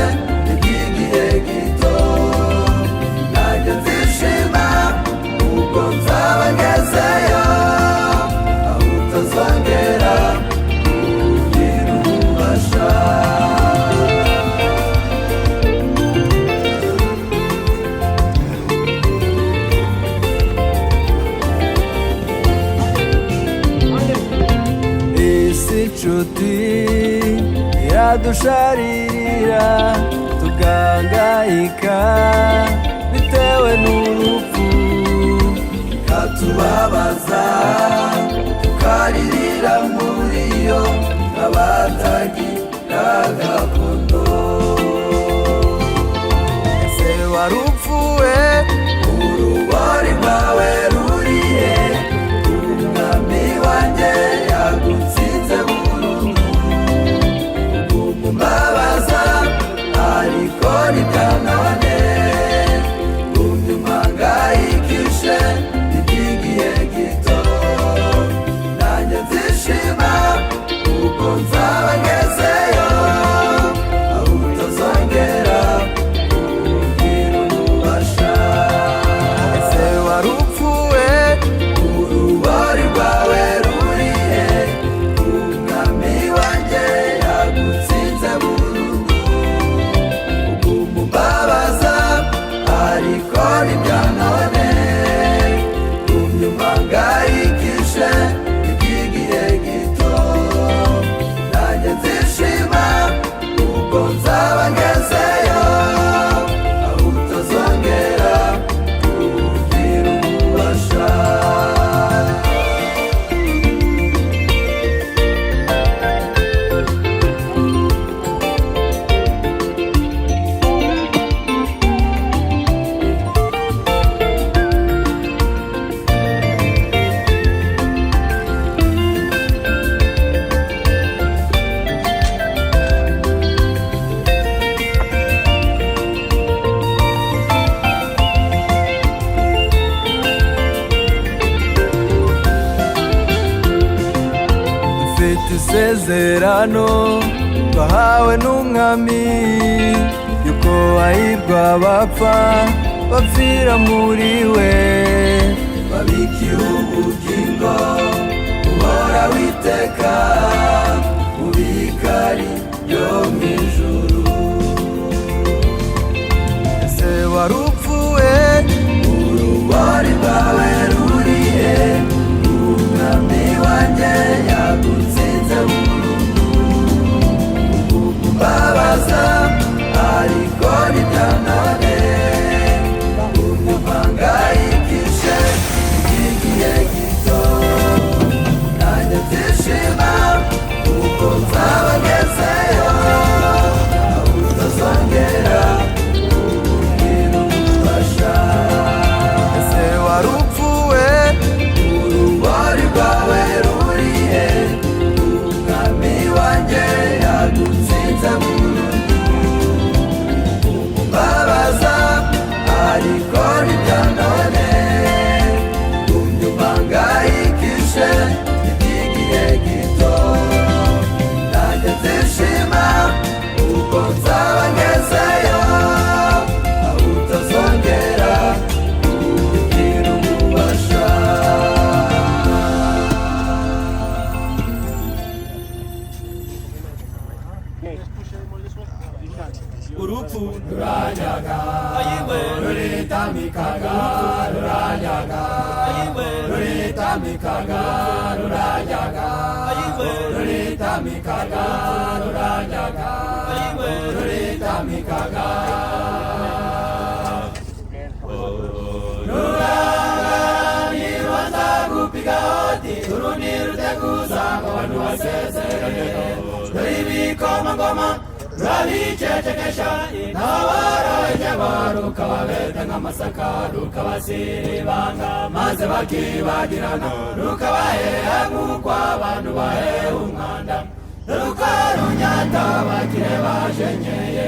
iby'igihe gito. Nanjye nzishima kuko nzaba ngezeyo, aho utazongera kugira ububasha. Isi nshuti iradusharirira, tugangayika bitewe n'urupfu, ikatubabaza tukaririra muri yo nk'abatagira gakondo. Ese warupfuwe, urubori rwawe rurihe? Umwami wanjye yagutsinze burundu. Ugumba Dufite isezerano twahawe n'umwami, yuko hahirwa bapfa bapfira muri we, babikiwe ubugingo uhora witeka mu bikari byo mu ijuru. Ese warupfuwe, urubori rwawe rurihe? Umwami wanjye yagutsinze burundu. Mbabaza ariko nibyanone, umuhangayikishe igihe gito. Nanjye nzishima kuko nzaba ngezeyo, aho utazongera kugira ububasha. Ese warupfuwe, urubori rwawe rurihe? Umwami wanjye yagutsinze burundu. Mbabaza ariko nibyanone, umnyumangayikishe iby'igihe gito. Nanjye nzishima kuko nzaba ngezeyo, aho utazongera kugira ububasha. Urupfu ruranyaga, ayiwe, ruritamikaga, ruranyaga, ayiwe, ruritamikaga, ruranyaga, ayiwe, ruritamikaga, ruranyaga, ayiwe, ruritamikaga. Ruranga gupiga hoti urundi ruteguza ngo abantu basezere. Dore ibikomangoma rurabicecekesha, ntaboroheje rukababeta nk'amasaka, rukabasiribanga maze bakibagirana, rukabaheha nk'uko abantu baheha umwanda, rukarunyata bakire bajenyeye,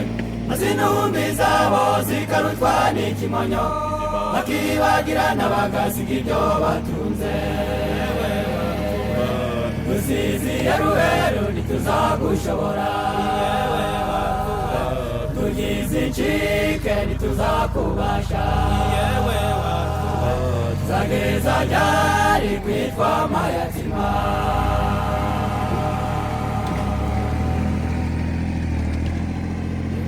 maze intumbi zabo zikarutwa n'ikimonyo, bakibagirana bagasiga ibyo batunze. Rusizi ya Ruheru ntituzagushobora, tugize incike ntituzakubasha. Tuzageza ryari kwitwa mayatima?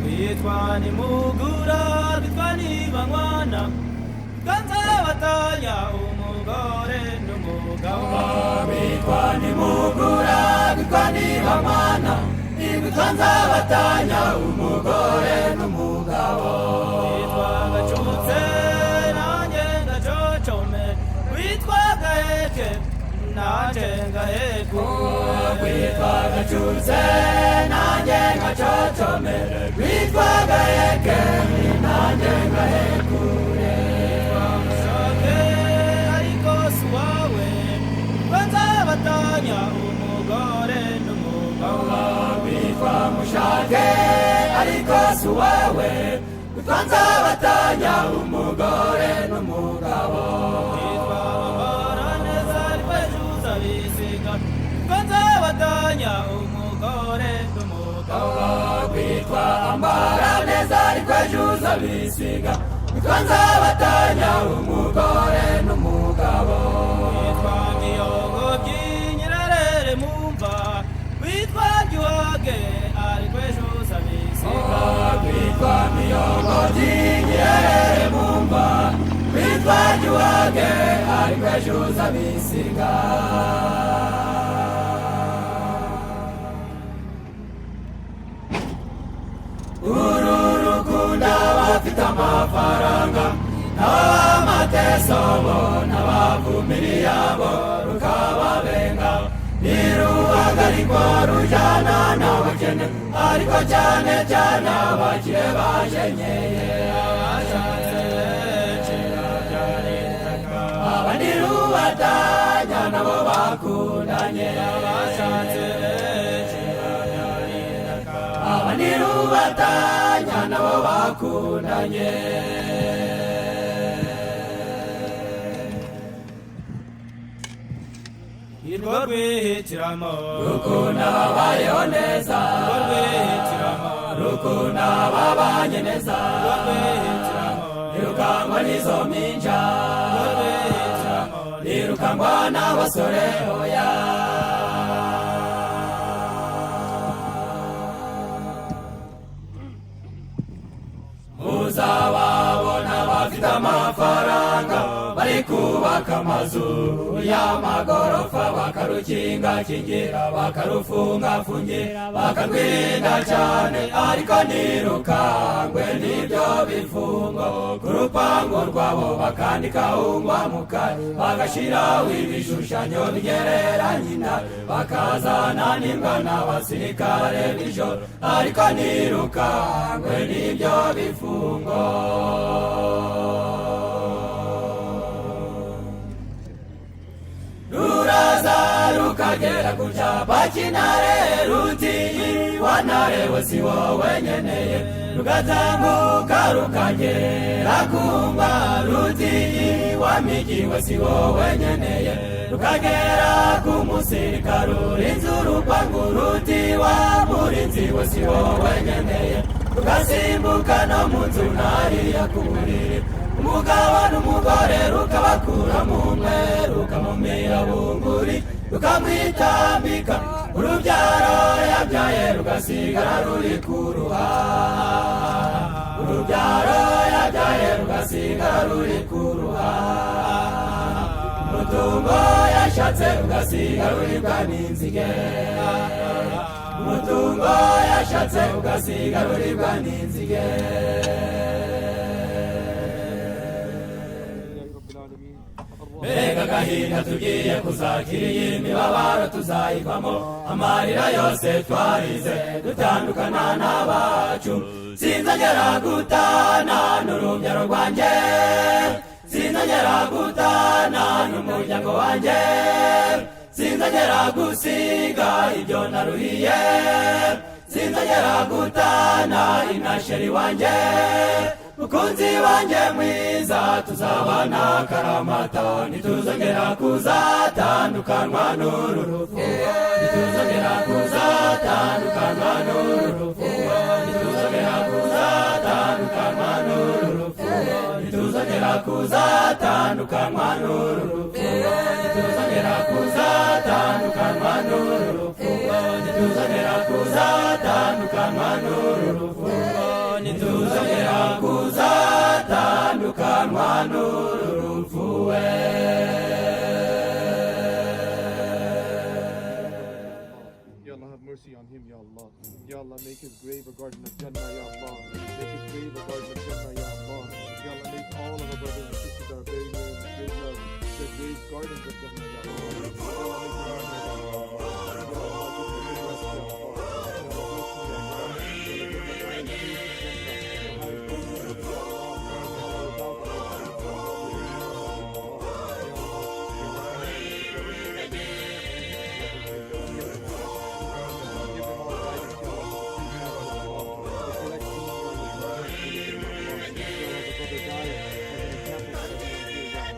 Witwa nimugura, witwa nibanywana, twanzabatanya umugore n'umugabo. Witwa nimugura, witwa nibanywana, witwa nzabatanya umugore n'umugabo. Witwa gacutse nanjye ngacocome, witwa gaheke nanjye ngaheku. Witwa gacutse nanjye ngacocome, witwa gaheke nanjye ngahekure. Witwa mushake ariko si uwawe, twanzabatanya umugore n'umugabo. Witwa mushake ariko si uwawe, witwa nzabatanya umugore n'umugabo. Witwa Ambaraneza ariko ejo uzabisiga, twanzabatanya umugore n'umugabo. Witwa Ambaraneza ariko ejo uzabisiga, witwa nzabatanya umugore n'umugabo. Witwa Miyongobyi nyirarere mumva, witwa Giwage ariko ejo uzabisiga. Witwa Miyongobyi nyirarere mumva, witwa Giwage ariko ejo uzabisiga. Uru rukunda abafite amafaranga n'abamateso bo n'abavumiriya bo rukababenga, niruhagarikwa rujana n'abakene, ariko cyane cyane abakire bajenyeye. Aba nirubatanya nabo bakundanye, aba nirubatanya nabo bakundanye. Nirwo rwihitiramo. Rukunda ababayeho neza. Nirwo rwihitiramo. Rukunda ababanye neza. Nirwo rwihitiramo. Ntirukangwa n'izo mpinja. Nirwo rwihitiramo. Ntirukangwa n'abasore, oya. Muzababona bafite amafaranga, bari kubaka amazu y'amagorofa, bakarukingakingira, bakarufungafungira, bakarwirinda cyane, ariko ntirukangwe n'ibyo bifungo. Ku rupangu rwabo bakandika ungwa mukari, bagashyiraho ibishushanyo bigereranya intare, bakazana n'imbwa n'abasirikare b'ijoro, ariko ntirukangwe n'ibyo bifungo. Ruraza rukagera ku cyapa cy'intare, ruti "Wa ntare we, si wowe nkeneye." Rugatambuka rukagera ku ngwa, ruti "Wa mpigi we, si wowe nkeneye." Rukagera ku musirikare urinze urupangu, ruti "Wa murinzi we, si wowe nkeneye." Rugasimbuka no mu nzu ntariya ku buriri, umugabo n'umugore rukabakuramo umwe, rukamumira bunguri, rukamwitambika, urubyaro yabyaye rugasigara ruri kuruha, urubyaro yabyaye rugasigara ruri kuruha, umutungo yashatse ugasigara uribwa n'inzige, umutungo yashatse ugasigara uribwa n'inzige. Mbega agahinda tugiye kuzakira! Iyi mibabaro tuzayivamo, amarira yose twarize dutandukana n'abacu. Sinzongera gutana n'urubyaro rwanjye, sinzongera gutana n'umuryango wanjye, sinzongera gusiga ibyo naruhiye, sinzongera gutana inasheri wanjye. Mukunzi wanjye mwiza, tuzabana akaramata, ntituzongera kuzatandukanywa n'uru rupfu, ntituzongera kuzatandukanywa n'uru rupfu, ntituzongera kuzatandukanywa n'uru rupfu, ntituzongera kuzatandukanywa n'uru rupfu, ntituzongera kuzatandukanywa n'uru rupfu, ntituzongera kuzatandukanywa n'uru rupfu, ntituzongera kuzatandukanywa n'uru rupfu we. Ya Allah, have mercy on him, Ya Allah. Ya Allah, make his grave a garden of Jannah, Ya Allah. Make his grave a garden of Jannah, Ya Allah. Ya Allah, make all of our brothers and sisters that are buried here in the graveyard, their graves gardens of Jannah, Ya Allah. Ya Allah, make them Ya Allah. Ya Allah, give them good rest, Ya Allah. Ya Allah, bless them, Ya Allah. Ya Allah, give them the highest place in Jannah, the highest place in Jannah, Ya Allah. Ya Allah, without Allah, Ya Allah, Ya Allah. Give them all guidance, Ya Allah, to the true path, Ya Allah. The correct deen, Ya Allah, the correct religion, Ya Allah. Ya Allah, the brother died as an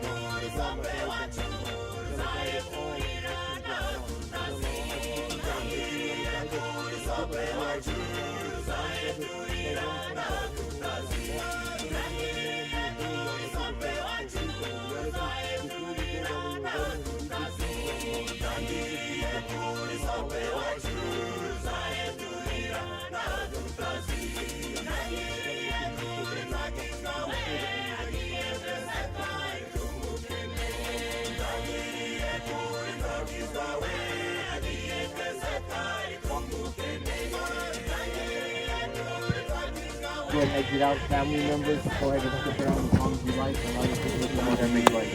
example for everyone here, Ya Allah. Ya Allah, guide them, Ya Allah. Ya Allah, guide us all as Muslims, Ya Allah. Ya Allah, as Muslims that are here, Ya Allah, guide us. Give us the idea, Ya Allah, this is one brother that is only 27 years old, Ya Allah. Ya Allah, no one knew, Ya Allah, give us the tawfiq and the reality. Before we go down, we were learning and we did things, Ya Allah. We did good deeds, Ya Allah. Ya Allah, all our Go ahead and exit out family members. Go ahead and stick around as long as you like. Allow your people to come and make like.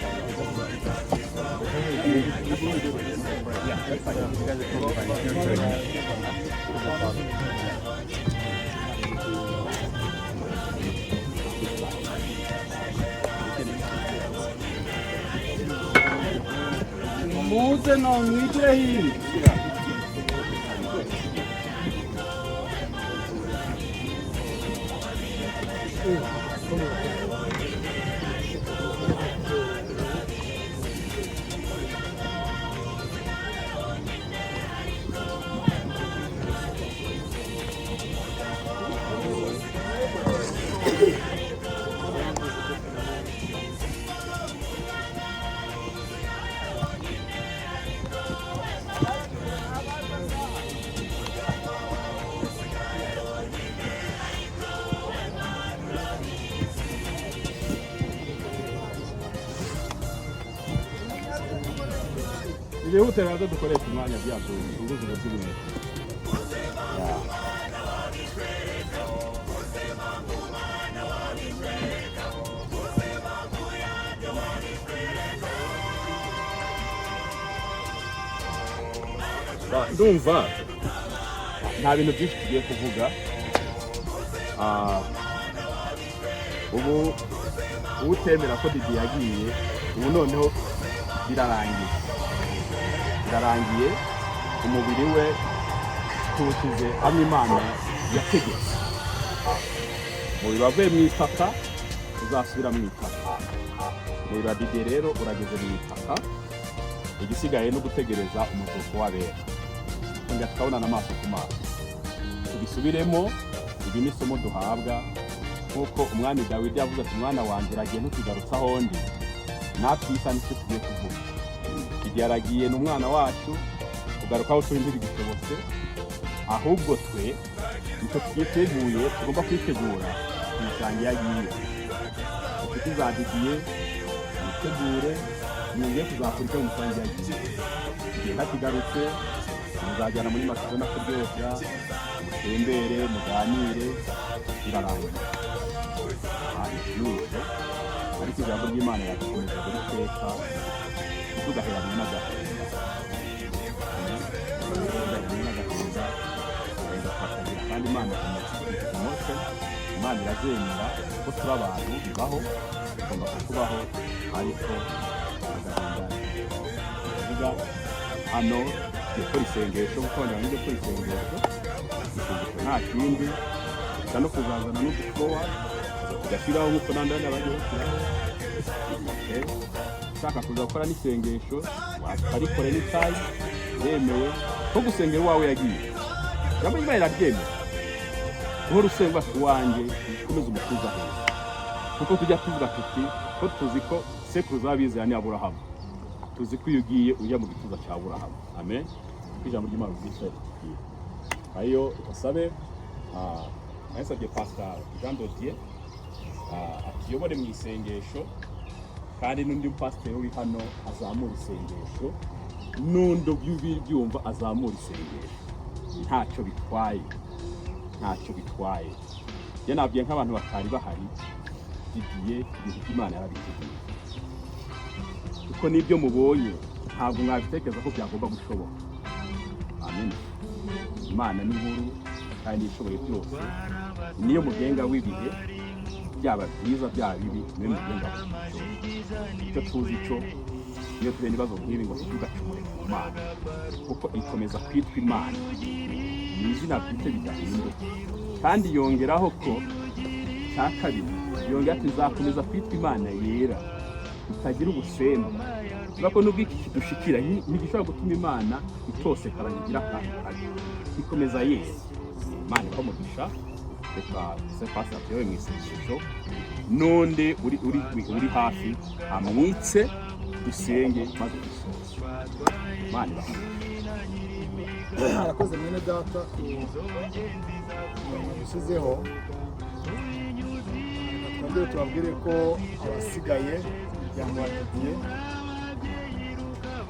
Yeah, that's fine. You guys are totally fine. No problem. Muze no mwigire hino. Twihute rero, dukoreshe umwanya byacu, tuguze ubuzima. Yeah. Ndumva nta bintu byinshi tugiye kuvuga. Ubu utemera ko Didi yagiye, ubu noneho birarangiye, birarangiye. Umubiri we tuwushyize hamwe Imana yategetse. Umubiri wavuye mu itaka, uzasubira mu itaka. Umubiri wa Didi rero urageze mu itaka. Igisigaye no gutegereza umuzuko w'abera, kongera tukabonana amaso ku maso. Tubisubiremo, ibi ni isomo duhabwa, nk'uko Umwami Dawidi yavuze ati: "Umwana wanjye uragiye, ntukigarutse aho ndi." Natwe iyi saha nicyo tugiye kuvuga. Igihe aragiye, ni umwana wacu, kugaruka aho turi ntibigishobotse. Ahubwo twe nicyo twiteguye, tugomba kwitegura kumusanga iyo agiye. Inshuti za Didiye, mwitegure, mwongeye kuzakora icyo musange iyo agiye. Igihe ntakigarutse, muzajyana muri Makizona kuryoshya, mutembere, muganire, birarangiye. Nuko ariko ijambo ry'Imana yadukomeza buri teka, tugaheranwa n'agahinda, tugaheranwa n'agahinda, agahinda twakagira. Kandi Imana emotion, Imana irazemera ko turi abantu, bibaho, tugomba kutubaho, ariko agahinda kuvuga. Hano tugiye gukora isengesho, kuko abantu bamaze gukora isengesho. Isengesho nta kindi, gusa no kuzazana n'udukowa tugashyiraho, nk'uko n'andi bagiye bashyiraho. Ushaka kuza gukora n'isengesho wakarikore n'itayi, biremewe ko gusengera uwawe yagiye. Ijambo ry'Imana riraryemera, guhora usenga uwanjye, ukomeze umutuza heza, kuko tujya tuvuga tuti ko tuzi ko sekuruza w'abizera ni Aburahamu. Tuzi ko iyo ugiye ujya mu gituza cya Aburahamu. Amen. Kuko ijambo ry'Imana ubwise ritubwira ayo usabe. Nasabye Pastor Jean Dodier atuyobore mu isengesho, kandi n'undi pasiteri uri hano azamura isengesho, n'undi byumva azamura isengesho. Ntacyo bitwaye, ntacyo bitwaye. Njye nabwiye nk'abantu batari bahari, Didiye ibintu by'Imana yarabiteguye, kuko n'ibyo mubonye ntabwo mwabitekereza ko byagomba gushoboka. Amen. Imana ni nkuru kandi ishoboye byose, niyo mugenga w'ibihe, byaba byiza byaba bibi, niyo mugenga w'ibihe. Icyo tuzi cyo, iyo tuhuye n'ibibazo nk'ibi, ngo ntitugacumure ku Mana, kuko ikomeza kwitwa Imana, ni izina bwite bidahinduka. Kandi yongeraho ko cya kabiri, yongera ati: "Nzakomeza kwitwa Imana yera itagira ubusembwa." Bivuga ko nubwo iki kidushikira, ntigishobora gutuma Imana itosekara ngo igire akantu kabi, ikomeza yera. Imana ibahe umugisha. Reka se pastor atuyobe mu isengesho, n'undi uri hafi amwitse, dusenge maze dusoze. Imana ibahe umugisha. Arakoze mwene data ku murongo dushyizeho. Twongere tubabwire ko abasigaye, umuryango wa Didier,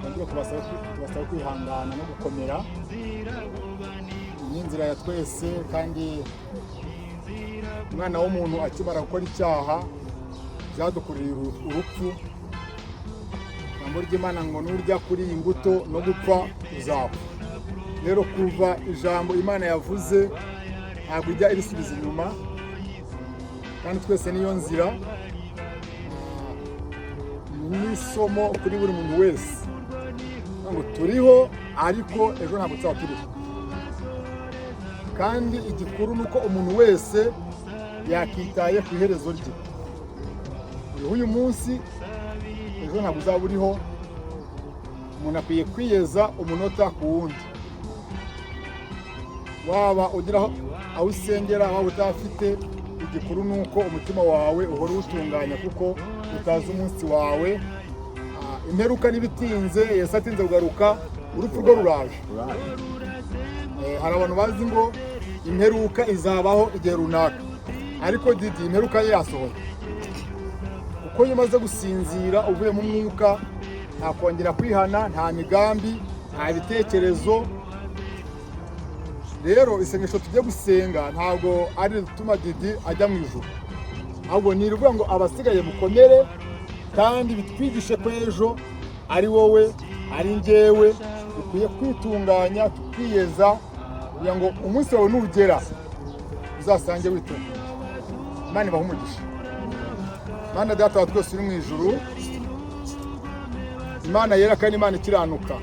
twongere tubasaba kwihangana no gukomera. Ni inzira ya twese, kandi umwana w'umuntu akimara gukora icyaha byadukururiye urupfu. Ijambo ry'Imana ngo: "Nurya kuri iyi mbuto no gupfa uzapfa." Rero kuva ijambo Imana yavuze ntabwo ijya irisubiza inyuma, kandi twese niyo nzira. Ni isomo kuri buri muntu wese ngo turiho, ariko ejo ntabwo tuzaba turiho. Kandi igikuru ni uko umuntu wese yakitaye ku iherezo rye. Uriho uyu munsi, ejo ntabwo uzaba uriho. Umuntu akwiye kwiyeza umunota ku wundi, waba ugira aho usengera, waba utafite. Igikuru ni uko umutima wawe uhora uwutunganya, kuko utazi umunsi wawe. Imperuka n'ibitinze, Yesu atinze kugaruka, urupfu rwo ruraje. Hari abantu bazi ngo imperuka izabaho igihe runaka, ariko Didi imperuka ye yasohoye, kuko iyo umaze gusinzira uvuye mu mwuka. Nta kongera kwihana, nta migambi, nta bitekerezo. Rero isengesho tujye gusenga ntabwo ari rituma Didi ajya mu ijuru, ahubwo ni irivuga ngo abasigaye mukomere, kandi bitwigishe ko ejo ari wowe, ari njyewe, dukwiye kwitunganya tukiyeza kugira ngo umunsi wawe nugera uzasange witunganya. Imana ibahe umugisha. Mana Data wa twese uri mu ijuru, Imana yera kandi Imana ikiranuka,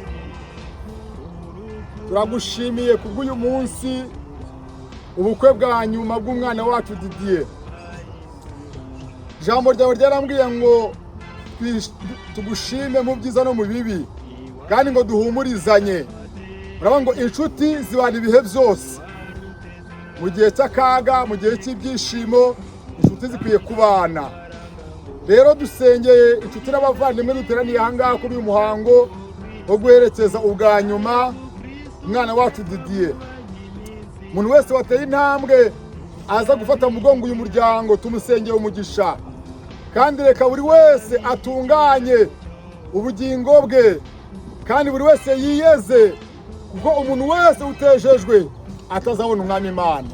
turagushimiye kubw'uyu munsi, ubukwe bwa nyuma bw'umwana wacu Didier. Ijambo ryawe ryarambwiye ngo tugushime mu byiza no mu bibi, kandi ngo duhumurizanye. Urabona ngo inshuti zibana ibihe byose, mu gihe cy'akaga, mu gihe cy'ibyishimo, inshuti zikwiye kubana. Rero dusengeye inshuti n'abavandimwe duteraniye aha ngaha kuri uyu muhango wo guherekeza ubwa nyuma umwana wacu Didier. Umuntu wese wateye intambwe aza gufata mu mugongo uyu muryango, tumusengeye umugisha, kandi reka buri wese atunganye ubugingo bwe, kandi buri wese yiyeze, kuko umuntu wese utejejwe atazabona Umwami Imana.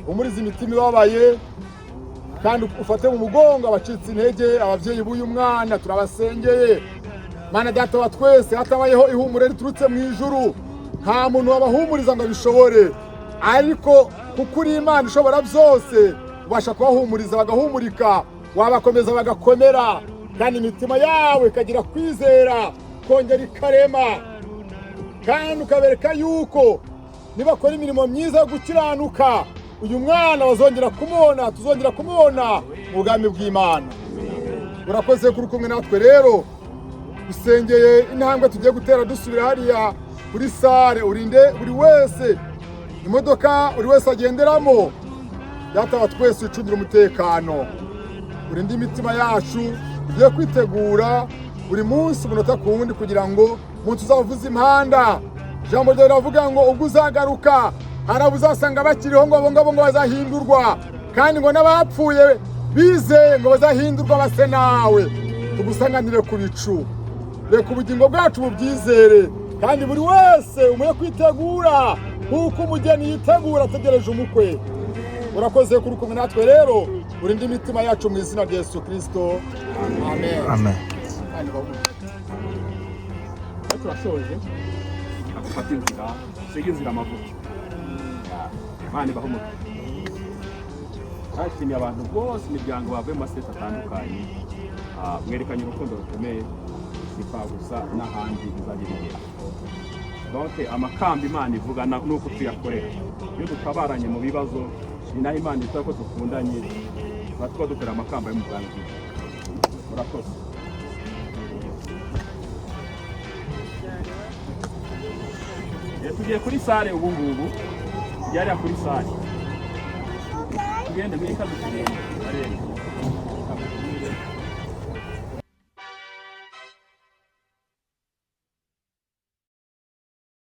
Humuriza imitima ibabaye, kandi ufate mu mugongo abacitse intege, ababyeyi b'uyu mwana turabasengeye. Mana Data wa twese, hatabayeho ihumure riturutse mu ijuru, nta muntu wabahumuriza ngo abishobore, ariko kuko uri Imana ishobora byose, ubasha kubahumuriza bagahumurika, wabakomeza bagakomera, kandi imitima yawe ikagira kwizera kongera ikarema, kandi ukabereka yuko nibakora imirimo myiza yo gukiranuka, uyu mwana bazongera kumubona, tuzongera kumubona mu bwami bw'Imana. Urakoze kuri kumwe natwe. Rero dusengeye intambwe tugiye gutera dusubira hariya kuri salle, urinde buri wese, imodoka buri wese agenderamo. Data wa twese, wicungira umutekano, urinde imitima yacu. Tugiye kwitegura buri munsi, umunota ku wundi, kugira ngo umunsi uzavuza impanda, ijambo ryawe riravuga ngo ubwo uzagaruka hari abo uzasanga bakiriho, ngo abo ngabo ngo bazahindurwa, kandi ngo n'abapfuye bizeye ngo bazahindurwa base nawe, tugusanganire ku bicu. Reka ubugingo bwacu bubyizere, kandi buri wese umuhe kwitegura nk'uko umugeni yitegura ategereje umukwe. Urakoze kuri kumwe natwe. Rero urinde imitima yacu mu izina rya Yesu Kirisito, amen. Amen. Imana ibahe umugisha. Turashoje, agufata inzira, usiga inzira amavuta. Imana ibahe umugisha. Twashimiye abantu bose, imiryango bavuye mu ma states atandukanye. Mwerekanye urukundo rukomeye, si kwa gusa, n'ahandi bizajya bigera. Donc amakamba Imana ivuga nuko tuyakorera, iyo dutabaranye mu bibazo, ni naho Imana itaba ko dukundanye, tuba tuba dukora amakamba yo mu bwami bw'Imana. Murakoze. Tugiye kuri salle ubu ngubu, tujya hariya kuri salle, tugende muri kazi, tugende arebe.